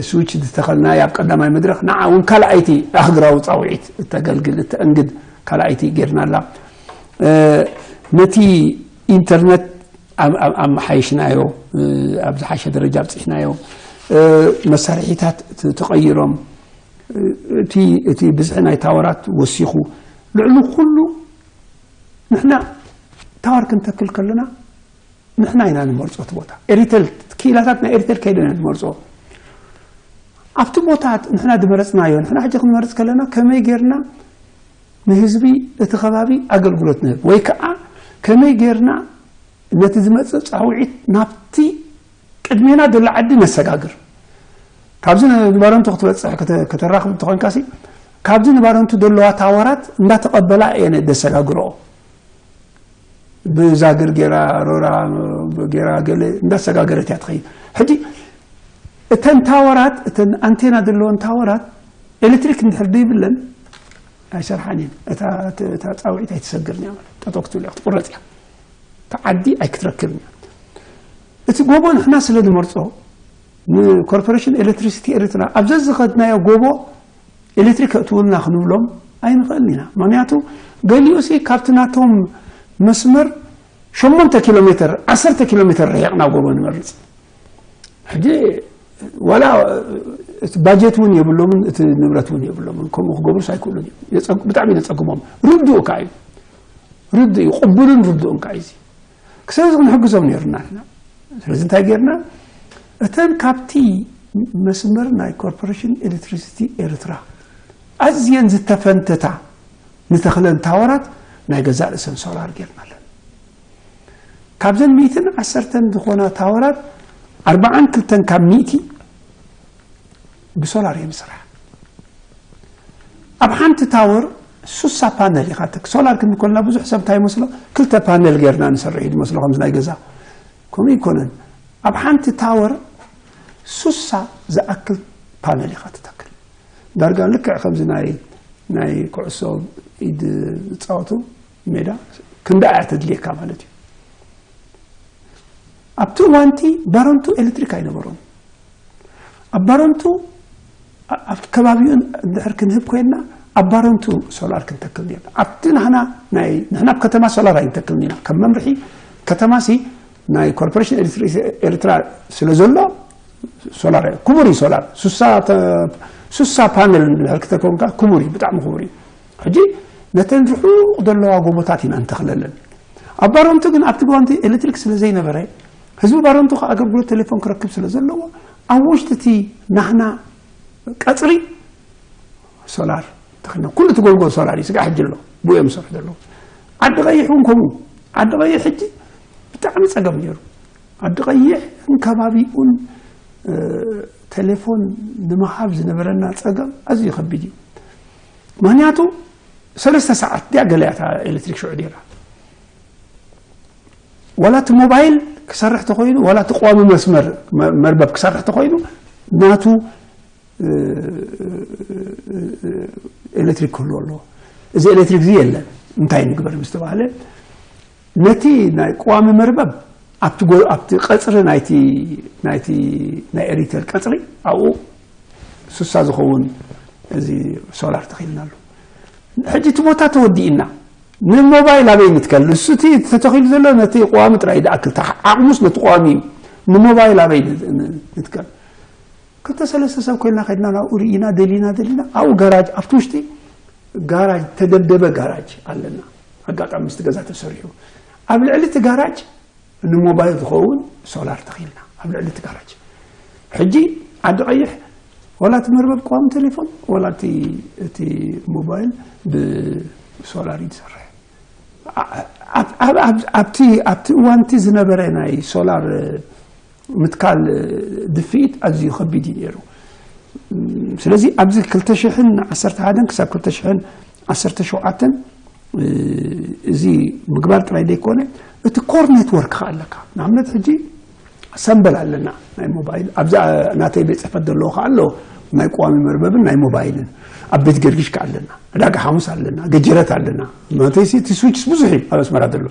ስዊች ዝተኸልናያ ኣብ ቀዳማይ መድረኽ፣ ንዓ እውን ካልኣይቲ ኣህጉራዊ ፃውዒት እተገልግል እተእንግድ ካልኣይቲ ጌርናላ። ነቲ ኢንተርነት ኣመሓይሽናዮ፣ ኣብ ዝሓሸ ደረጃ ኣብፅሕናዮ። መሳርሒታት ተቐይሮም፣ እቲ ብዝሒ ናይ ታወራት ወሲኹ። ልዕሊ ኩሉ ንሕና ታወር ክንተክል ከለና ንሕና ኢና ንመርፆ እቲ ቦታ። ኤሪቴል፣ ክኢላታት ናይ ኤሪቴል ከይደን ንመርፆ። ኣብቲ ቦታ ንሕና ዝመረፅናዮ፣ ንሕና ሕጂ ክንመርፅ ከለና ከመይ ጌርና ንህዝቢ እቲ ከባቢ ኣገልግሎት ንህብ፣ ወይ ከዓ ከመይ ጌርና ነቲ ዝመፅእ ፃውዒት ናብቲ ቅድሜና ዘሎ ዓዲ ነሰጋግር። ካብዚ ንባረንቱ ክትበፅሕ ከተራኽብ እንተኾንካሲ፣ ካብዚ ንባረንቱ ዘለዋ ታወራት እንዳተቐበላ እየን ደሰጋግረኦ። ብዛግር ጌራ፣ ሮራ ጌራ፣ ገለ እንዳሰጋገረት እያ ትኸይድ። ሕጂ እተን ታወራት፣ እተን ኣንቴና ዘለወን ታወራት ኤሌክትሪክ እንድሕር ደይብለን ኣይሰርሓን እየን። እታ ፃውዒት ኣይትሰግርን እያ ማለት፣ ጠጠው ክትብል እያ፣ ክትቁረፅ እያ። እታ ዓዲ ኣይክትረክብን እያ። እቲ ጎቦ ንሕና ስለ ንመርፆ፣ ንኮርፖሬሽን ኤሌክትሪሲቲ ኤርትራ ኣብ ዘዝኸድናዮ ጎቦ ኤሌክትሪክ ከእትውልና ክንብሎም ኣይንኽእልን ኢና። ምኽንያቱ ገሊኡሲ ካብቲ ናቶም መስመር ሸሞንተ ኪሎ ሜትር፣ ዓሰርተ ኪሎ ሜትር ርሒቕና ጎቦ ንመርፅ። ሕጂ ዋላ እቲ ባጀት እውን የብሎምን፣ እቲ ንብረት እውን የብሎምን። ከምኡ ክገብሩስ ኣይክእሉን እዮም። ብጣዕሚ ነፀግሞም። ርዱእ ከዓ እዩ። ርዱእ እዩ። ቅቡልን ርዱእን ከዓ እዩ። ስለዚ ክንሕግዞም ነይሩና ኢና። ስለዚ እንታይ ጌርና? እተን ካብቲ መስመር ናይ ኮርፖሬሽን ኤሌክትሪሲቲ ኤርትራ ኣዝየን ዝተፈንተታ ንተኽለን ታወራት ናይ ገዛእ ርእሰን ሶላር ጌርናለን። ካብዘን ሚእትን ዓሰርተን ዝኾና ታወራት ኣርባዓን ክልተን ካብ ሚእቲ ብሶላር እዮም ዝሰርሓ። ኣብ ሓንቲ ታወር ሱሳ ፓነል ኢኻ ትክ-፣ ሶላር ክንብል ከለና ብዙሕ ሰብ እንታይ ይመስሎ? ክልተ ፓነል ጌርና ንሰርሕ እዩ ዝመስሎ፣ ከምዚ ናይ ገዛ። ከምኡ ይኮነን። ኣብ ሓንቲ ታወር ሱሳ ዝኣክል ፓነል ኢኻ ትተክል። ዳርጋ ልክዕ ከምዚ ናይ፣ ናይ ኩዕሶ ኢድ ዝፃወቱ ሜዳ ክንዳ እያ ተድልየካ ማለት እዩ። ኣብቲ እዋንቲ ባረንቱ ኤሌክትሪክ ኣይነበሮም። ኣብ ባረንቱ ኣብ ከባቢኡ እንድሕር ክንህብ ኮይንና ኣብ ባረንቱ ሶላር ክንተክል ነርና። ኣብቲ ናህና ናይ ንሕና ኣብ ከተማ ሶላር ኣይንተክልን ኢና። ከም መምርሒ ከተማሲ ናይ ኮርፖሬሽን ኤሌክትሪክ ኤርትራ ስለ ዘሎ ሶላር ክቡር እዩ። ሶላር ሱሳ ተ-፣ ሱሳ ፓነል እንድሕር ክተከውንካ ክቡር እዩ፣ ብጣዕሚ ክቡር እዩ። ሕጂ ነተን ርሑቕ ዘለዋ ጎቦታት ኢና እንተኽለለን። ኣብ ባረንቱ ግን ኣብቲ እዋንቲ ኤሌክትሪክ ስለ ዘይነበረ ህዝቢ ባረንቱ ከዓ ኣገልግሎት ቴሌፎን ክረክብ ስለ ዘለዎ ኣብ ውሽጢ እቲ ናህና ቀፅሪ ሶላር ተኽልና። ኩሉ እቲ ጎልጎል ሶላር እዩ፣ ስጋዕ ሕጂ ኣሎ፣ ብኡ እዮም ዝሰርሑ ዘለዉ። ዓዲ ቀይሕ እውን ከምኡ። ዓዲ ቀይሕ ሕጂ ብጣዕሚ ፀገም ነይሩ። ዓዲ ቀይሕን ከባቢኡን ቴሌፎን ንምሃብ ዝነበረና ፀገም ኣዝዩ ከቢድ እዩ። ምክንያቱ ሰለስተ ሰዓት ድያ ገለ እያ እታ ኤሌክትሪክ ሽዑ ነይራ። ዋላ እቲ ሞባይል ክሰርሕ ተኾይኑ፣ ዋላ እቲ ቀዋሚ መስመር መ-፣ መርበብ ክሰርሕ ተኾይኑ ናቱ ኤሌክትሪክ ክህልዎ ኣለዎ። እዚ ኤሌክትሪክ እዚ የለን፣ እንታይ ንግበር ምስ ተባህለ፣ ነቲ ናይ ቀዋሚ መርበብ ኣብቲ ጎ-፣ ኣብቲ ቀፅሪ ናይቲ፣ ናይቲ ናይ ኤሪቴል ቀፅሪ ኣብኡ ሱሳ ዝኸውን እዚ ሶላር ተኺልና ኣሎ። ሕጂ እቲ ቦታ ተወዲእና፣ ንሞባይል ኣበይ ንትከል? ንሱ እቲ ተተኺሉ ዘሎ ነቲ ቀዋሚ ጥራይ ዝኣክል፣ ዓቕሙስ ነቲ ቀዋሚ እዩ። ንሞባይል ኣበይ ን-፣ ን-፣ ንትከል? ክልተ ሰለስተ ሰብ ኮይንና ከድና ናብኡ ርኢና፣ ደሊና፣ ደሊና፣ ኣብኡ ጋራጅ፣ ኣብቲ ውሽጢ ጋራጅ፣ ተደብደበ ጋራጅ ኣለና። ኣጋጣሚ ምስቲ ገዛ ተሰሪሑ። ኣብ ልዕሊ እቲ ጋራጅ ንሞባይል ዝኸውን ሶላር ተኺልና፣ ኣብ ልዕሊ እቲ ጋራጅ። ሕጂ ዓዲ ቀይሕ፣ ወላ እቲ መርበብ ቀዋሚ ቴሌፎን፣ ወላ እቲ፣ እቲ ሞባይል ብሶላር እዩ ዝሰርሕ። ኣ-፣ ኣብ-፣ ኣብ-፣ ኣብ-፣ ኣብቲ፣ ኣብቲ እዋንቲ ዝነበረ ናይ ሶላር ምትካል ድፍኢት ኣዝዩ ከቢድ እዩ ነይሩ። ስለዚ ኣብዚ ክልተ ሽሕን ዓሰርተ ሓደን ክሳብ ክልተ ሽሕን ዓሰርተ ሸውዓተን እዚ ምግባር ጥራይ ዘይኮነ፣ እቲ ኮር ኔትወርክ ከ ኣለካ። ንኣብነት ሕጂ ሰምበል ኣለና ናይ ሞባይል፣ ኣብዛ ናተይ ቤት ጽሕፈት ዘለዎ ከ ኣሎ ናይ ቀዋሚ መርበብን ናይ ሞባይልን። ኣብ ቤት ገርጊሽ ከ ኣለና፣ ዕዳጋ ሓሙስ ኣለና፣ ገጀረት ኣለና። ማለተይሲ እቲ ስዊችስ ብዙሕ እዩ ኣብ ኣስመራ ዘሎ።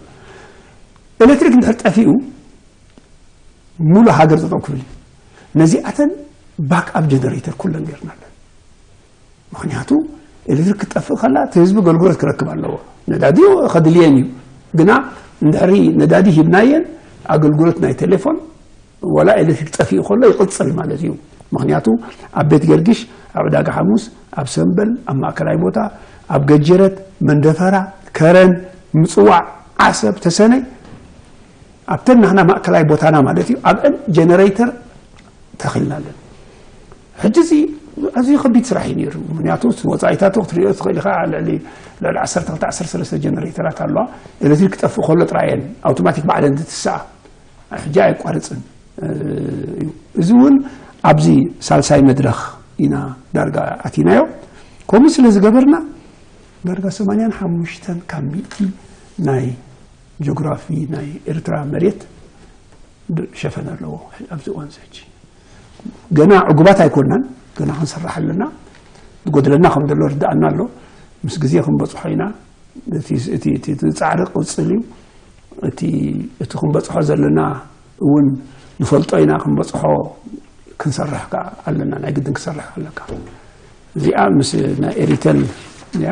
ኤሌክትሪክ እንድሕር ጠፊኡ ሙሉ ሃገር ጠጠው ክብል እዩ። ነዚኣተን ባክ ኣፕ ጀነሬተር ኩለን ገርናለን። ምክንያቱ ኤሌክትሪክ ክጠፍእ ከላ እቲ ህዝቢ ኣገልግሎት ክረክብ ኣለዎ። ነዳዲ ከድልየን እዩ፣ ግና እንድሕሪ ነዳዲ ሂብናየን ኣገልግሎት ናይ ቴሌፎን ዋላ ኤሌክትሪክ ጠፊኡ ከሎ ይቕጽል ማለት እዩ። ምክንያቱ ኣብ ቤት ገርጊሽ፣ ኣብ ዕዳጋ ሓሙስ፣ ኣብ ሰምበል፣ ኣብ ማእከላይ ቦታ፣ ኣብ ገጀረት፣ መንደፈራ፣ ከረን፣ ምጽዋዕ፣ ዓሰብ፣ ተሰነይ ኣብተን ናህና ማእከላይ ቦታና ማለት እዩ፣ ኣብአን ጀነሬተር ተኺልና ኣለን። ሕጂ እዚ ኣዝዩ ከቢድ ስራሕ እዩ ነይሩ። ምክንያቱ ወፃኢታቱ ክትሪኦ ትኽእል ኢኻ። ልዕሊ ልዕሊ ዓሰርተ ክልተ ዓሰርተ ሰለስተ ጀነሬተራት ኣለዋ። ኤሌክትሪክ ክጠፍእ ከሎ ጥራየን ኣውቶማቲክ ባዕለን ዝትስኣ፣ ሕጂ ኣየቋርፅን እዩ። እዚ እውን ኣብዚ ሳልሳይ መድረኽ ኢና ዳርጋ ኣቲናዮ። ከምኡ ስለ ዝገበርና ዳርጋ ሰማንያን ሓሙሽተን ካብ ሚእቲ ናይ ጂኦግራፊ ናይ ኤርትራ መሬት ሸፈን ኣለዎ። ኣብዚ እዋን እዚ ሕጂ ገና ዕጉባት ኣይኮናን፣ ገና ክንሰርሕ ኣለና። ዝጎድለና ከም ዘሎ ርድኣና ኣሎ። ምስ ግዜ ክንበፅሖ ኢና። እቲ እቲ እቲ ጻዕሪ ቅጽል እዩ። እቲ እቲ ክንበጽሖ ዘለና እውን ንፈልጦ ኢና። ክንበጽሖ ክንሰርሕ ከኣ ኣለና። ናይ ግድን ክሰርሕ ኣለካ። እዚኣ ምስ ናይ ኤሪተል እያ።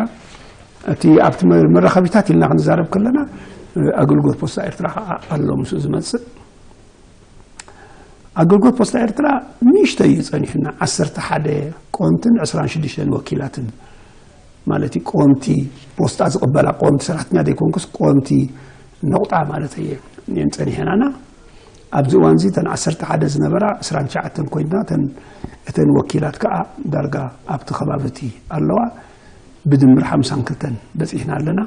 እቲ ኣብቲ መ- መራኸቢታት ኢልና ክንዛረብ ከለና ኣገልግሎት ፖስታ ኤርትራ ከኣ ኣሎ ምስኡ ዝመጽእ። ኣገልግሎት ፖስታ ኤርትራ ንእሽቶ እዩ ጸኒሕና፣ ዓሰርተ ሓደ ቆንትን ዕስራን ሽዱሽተን ወኪላትን ማለት እዩ። ቆንቲ ፖስታ ዝቕበላ ቆንቲ ሰራሕተኛ ዘይኮንኩስ ቆንቲ ነቑጣ ማለት እየ እየን ጸኒሐናና። ኣብዚ እዋን እዚ እተን ዓሰርተ ሓደ ዝነበራ ዕስራን ትሽዓተን ኮይና እተን እተን ወኪላት ከኣ ዳርጋ ኣብቲ ከባቢ እቲ ኣለዋ። ብድምር ሓምሳን ክልተን በጺሕና ኣለና።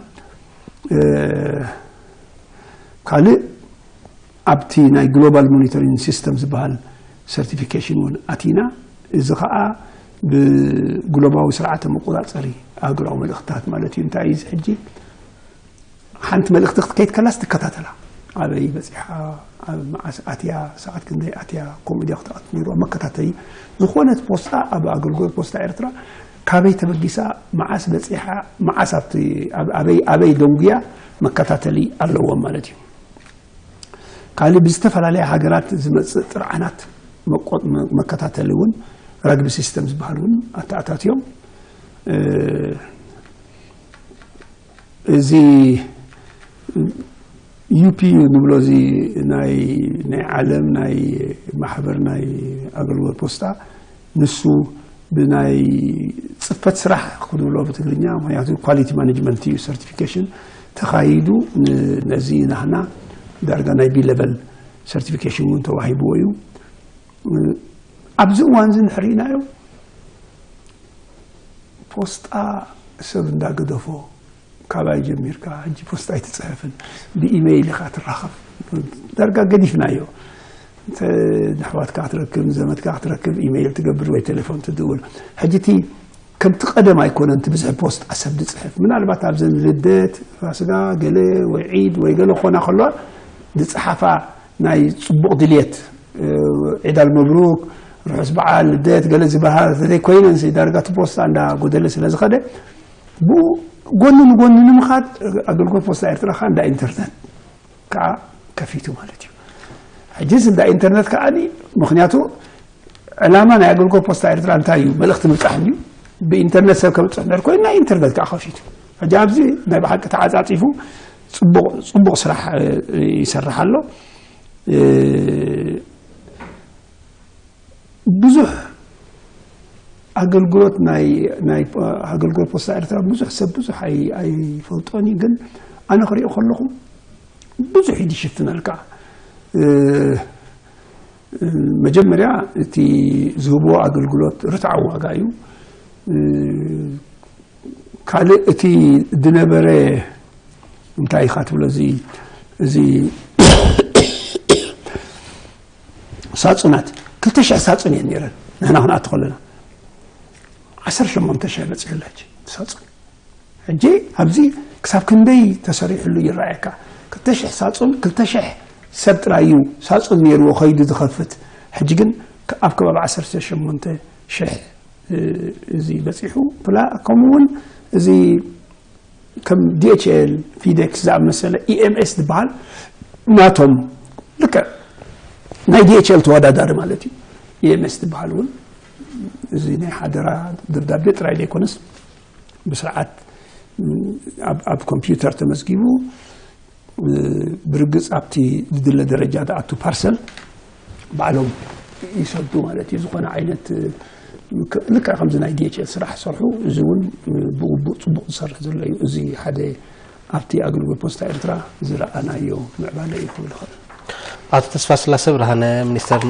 ካልእ ኣብቲ ናይ ግሎባል ሞኒተሪንግ ሲስተም ዝበሃል ሰርቲፊኬሽን እውን ኣቲና። እዚ ከዓ ብግሎባዊ ስርዓተ መቆፃፀሪ ኣህጉራዊ መልእክትታት ማለት እዩ። እንታይ እዩ እዚ ሕጂ? ሓንቲ መልእክቲ ክትከይድ ከላስ ትከታተላ፣ ኣበይ በፂሓ፣ ኣብ መዓስ ኣትያ፣ ሰዓት ክንደይ ኣትያ፣ ከምኡ ድያ ክትኣቱ ነይሩ ኣብ መከታተሊ። ዝኾነት ፖስታ ኣብ ኣገልግሎት ፖስታ ኤርትራ ካበይ ተበጊሳ፣ መዓስ በፂሓ፣ መዓስ ኣብቲ ኣበይ ኣበይ ደንጉያ መከታተሊ ኣለዎም ማለት እዩ። ካልእ ብዝተፈላለያ ሃገራት ዝመጽእ ጥርዓናት መቆ- መከታተሊ እውን ራግቢ ሲስተም ዝበሃል እውን ኣተኣታትዮም። እዚ ዩፒዩ ንብሎ እዚ ናይ ናይ ዓለም ናይ ማሕበር ናይ ኣገልግሎት ፖስታ ንሱ ብናይ ጽፈት ስራሕ ክንብሎ ብትግርኛ፣ ምክንያቱ ኳሊቲ ማኔጅመንት እዩ ሰርቲፊኬሽን ተኻይዱ። ነዚ ናህና ዳርጋ ናይ ቢ ሌቨል ሰርቲፊኬሽን እውን ተዋሂብዎ እዩ። ኣብዚ እዋን እዚ ንሕርኢናዮ ፖስታ ሰብ እንዳገደፎ ካባይ ጀሚርካ ሕጂ ፖስታ ኣይትፅሕፍን፣ ብኢሜይል ኢኻ ትራኸብ። ዳርጋ ገዲፍናዮ። ንኣሕዋትካ ክትረክብ፣ ንዘመድካ ክትረክብ ኢሜይል ትገብር ወይ ቴሌፎን ትድውል። ሕጂ እቲ ከምቲ ቀደም ኣይኮነን፣ እቲ ብዝሒ ፖስታ ሰብ ዝፅሕፍ። ምናልባት ኣብዘን ልደት፣ ፋስጋ፣ ገለ ወይ ዒድ ወይ ገለ ክኾና ከለዋ ዝፅሓፋ ናይ ፅቡቕ ድልየት፣ ዒድ ኣልመብሩክ፣ ርሑስ በዓል ልደት፣ ገለ ዝበሃል ተዘይኮይነን ዳርጋ እቲ ፖስታ እንዳጎደለ ስለ ዝኸደ ብኡ ጎኒ ንጎኒ ንምኻድ ኣገልግሎት ፖስታ ኤርትራ ከዓ እንዳ ኢንተርነት ከዓ ከፊቱ ማለት እዩ። ሕጂስ እንዳ ኢንተርነት ከዓ ምክንያቱ ዕላማ ናይ ኣገልግሎት ፖስታ ኤርትራ እንታይ እዩ? መልእኽቲ ምብፃሕ እዩ። ብኢንተርነት ሰብ ከብፅሕ ድሕር ኮይኑ ናይ ኢንተርነት ከዓ ከፊቱ። ሕጂ ኣብዚ ናይ ብሓቂ ተዓፃፂፉ ፅቡቕ ስራሕ ይሰርሕ ኣሎ። ብዙሕ ኣገልግሎት ናይ ናይ ኣገልግሎት ፖስታ ኤርትራ ብዙሕ ሰብ ብዙሕ ኣይፈልጦን እዩ፣ ግን ኣነ ክሪኦ ከለኹ ብዙሕ እዩ ዝሽፍነልካ። መጀመርያ እቲ ዝህብዎ ኣገልግሎት ርትዓዊ ዋጋ እዩ። ካልእ እቲ ዝነበረ እንታይ ኢኻ ትብሎ፣ እዚ እዚ ሳጹናት፣ ክልተ ሽሕ ሳጹን እየን ነይረን። ንሕና ክንኣቱ ከለና ዓሰርተ ሸሞንተ ሽሕ በጺሑ ኣሎ ሕጂ ሳጹን። ሕጂ ኣብዚ ክሳብ ክንደይ ተሰሪሕሉ ይረኣየካ። ክልተ ሽሕ ሳጹን፣ ክልተ ሽሕ ሰብ ጥራይ እዩ ሳጹን ነይርዎ ከይዱ ዝኸፍት። ሕጂ ግን ኣብ ከባቢ ዓሰርተ ሸሞንተ ሽሕ እዚ በጺሑ። ፕላ ከምኡ እውን እዚ ከም ዲኤችኤል፣ ፊዴክስ ዝኣመሰለ ኢኤምኤስ ዝበሃል ናቶም ልክዕ ናይ ዲኤችኤል ተወዳዳሪ ማለት እዩ። ኢኤምኤስ ዝበሃል እውን እዚ ናይ ሓደራ ደብዳቤ ጥራይ ዘይኮነስ ብስርዓት ኣብ ኮምፒውተር ተመዝጊቡ ብርግጽ ኣብቲ ዝድለ ደረጃ ዝኣቱ ፓርሰል ባዕሎም ይሰዱ ማለት እዩ። ዝኾነ ዓይነት ልክዕ ከምዚ ናይ ዲኤችኤል ስራሕ ዝሰርሑ፣ እዚ እውን ብግቡእ ጽቡቕ ዝሰርሕ ዘሎ እዩ። እዚ ሓደ ኣብቲ ኣገልግሎት ፖስታ ኤርትራ ዝረኣናዮ ምዕባለ እዩ ክብል ይኽእል። ኣቶ ተስፋስላሰ ብርሃነ፣ ሚኒስተር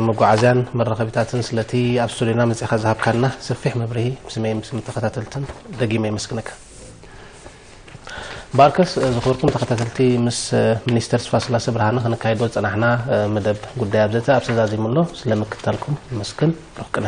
መጓዓዝያን መራኸቢታትን፣ ስለቲ ኣብ ስቱድዮና መጺኻ ዝሃብካና ሰፊሕ መብርሂ ብስመይን ብስም ተኸታተልትን ደጊመ የመስግነካ። ባርከስ፣ ዝኽብርኩም ተኸታተልቲ፣ ምስ ሚኒስተር ተስፋስላሰ ብርሃነ ክንካየዶ ዝጸናሕና መደብ ጉዳይ ኣብዘተ ኣብ ሰዛዚሙ ኣሎ። ስለ ምክታልኩም ነመስግን። ሩኽቅነ።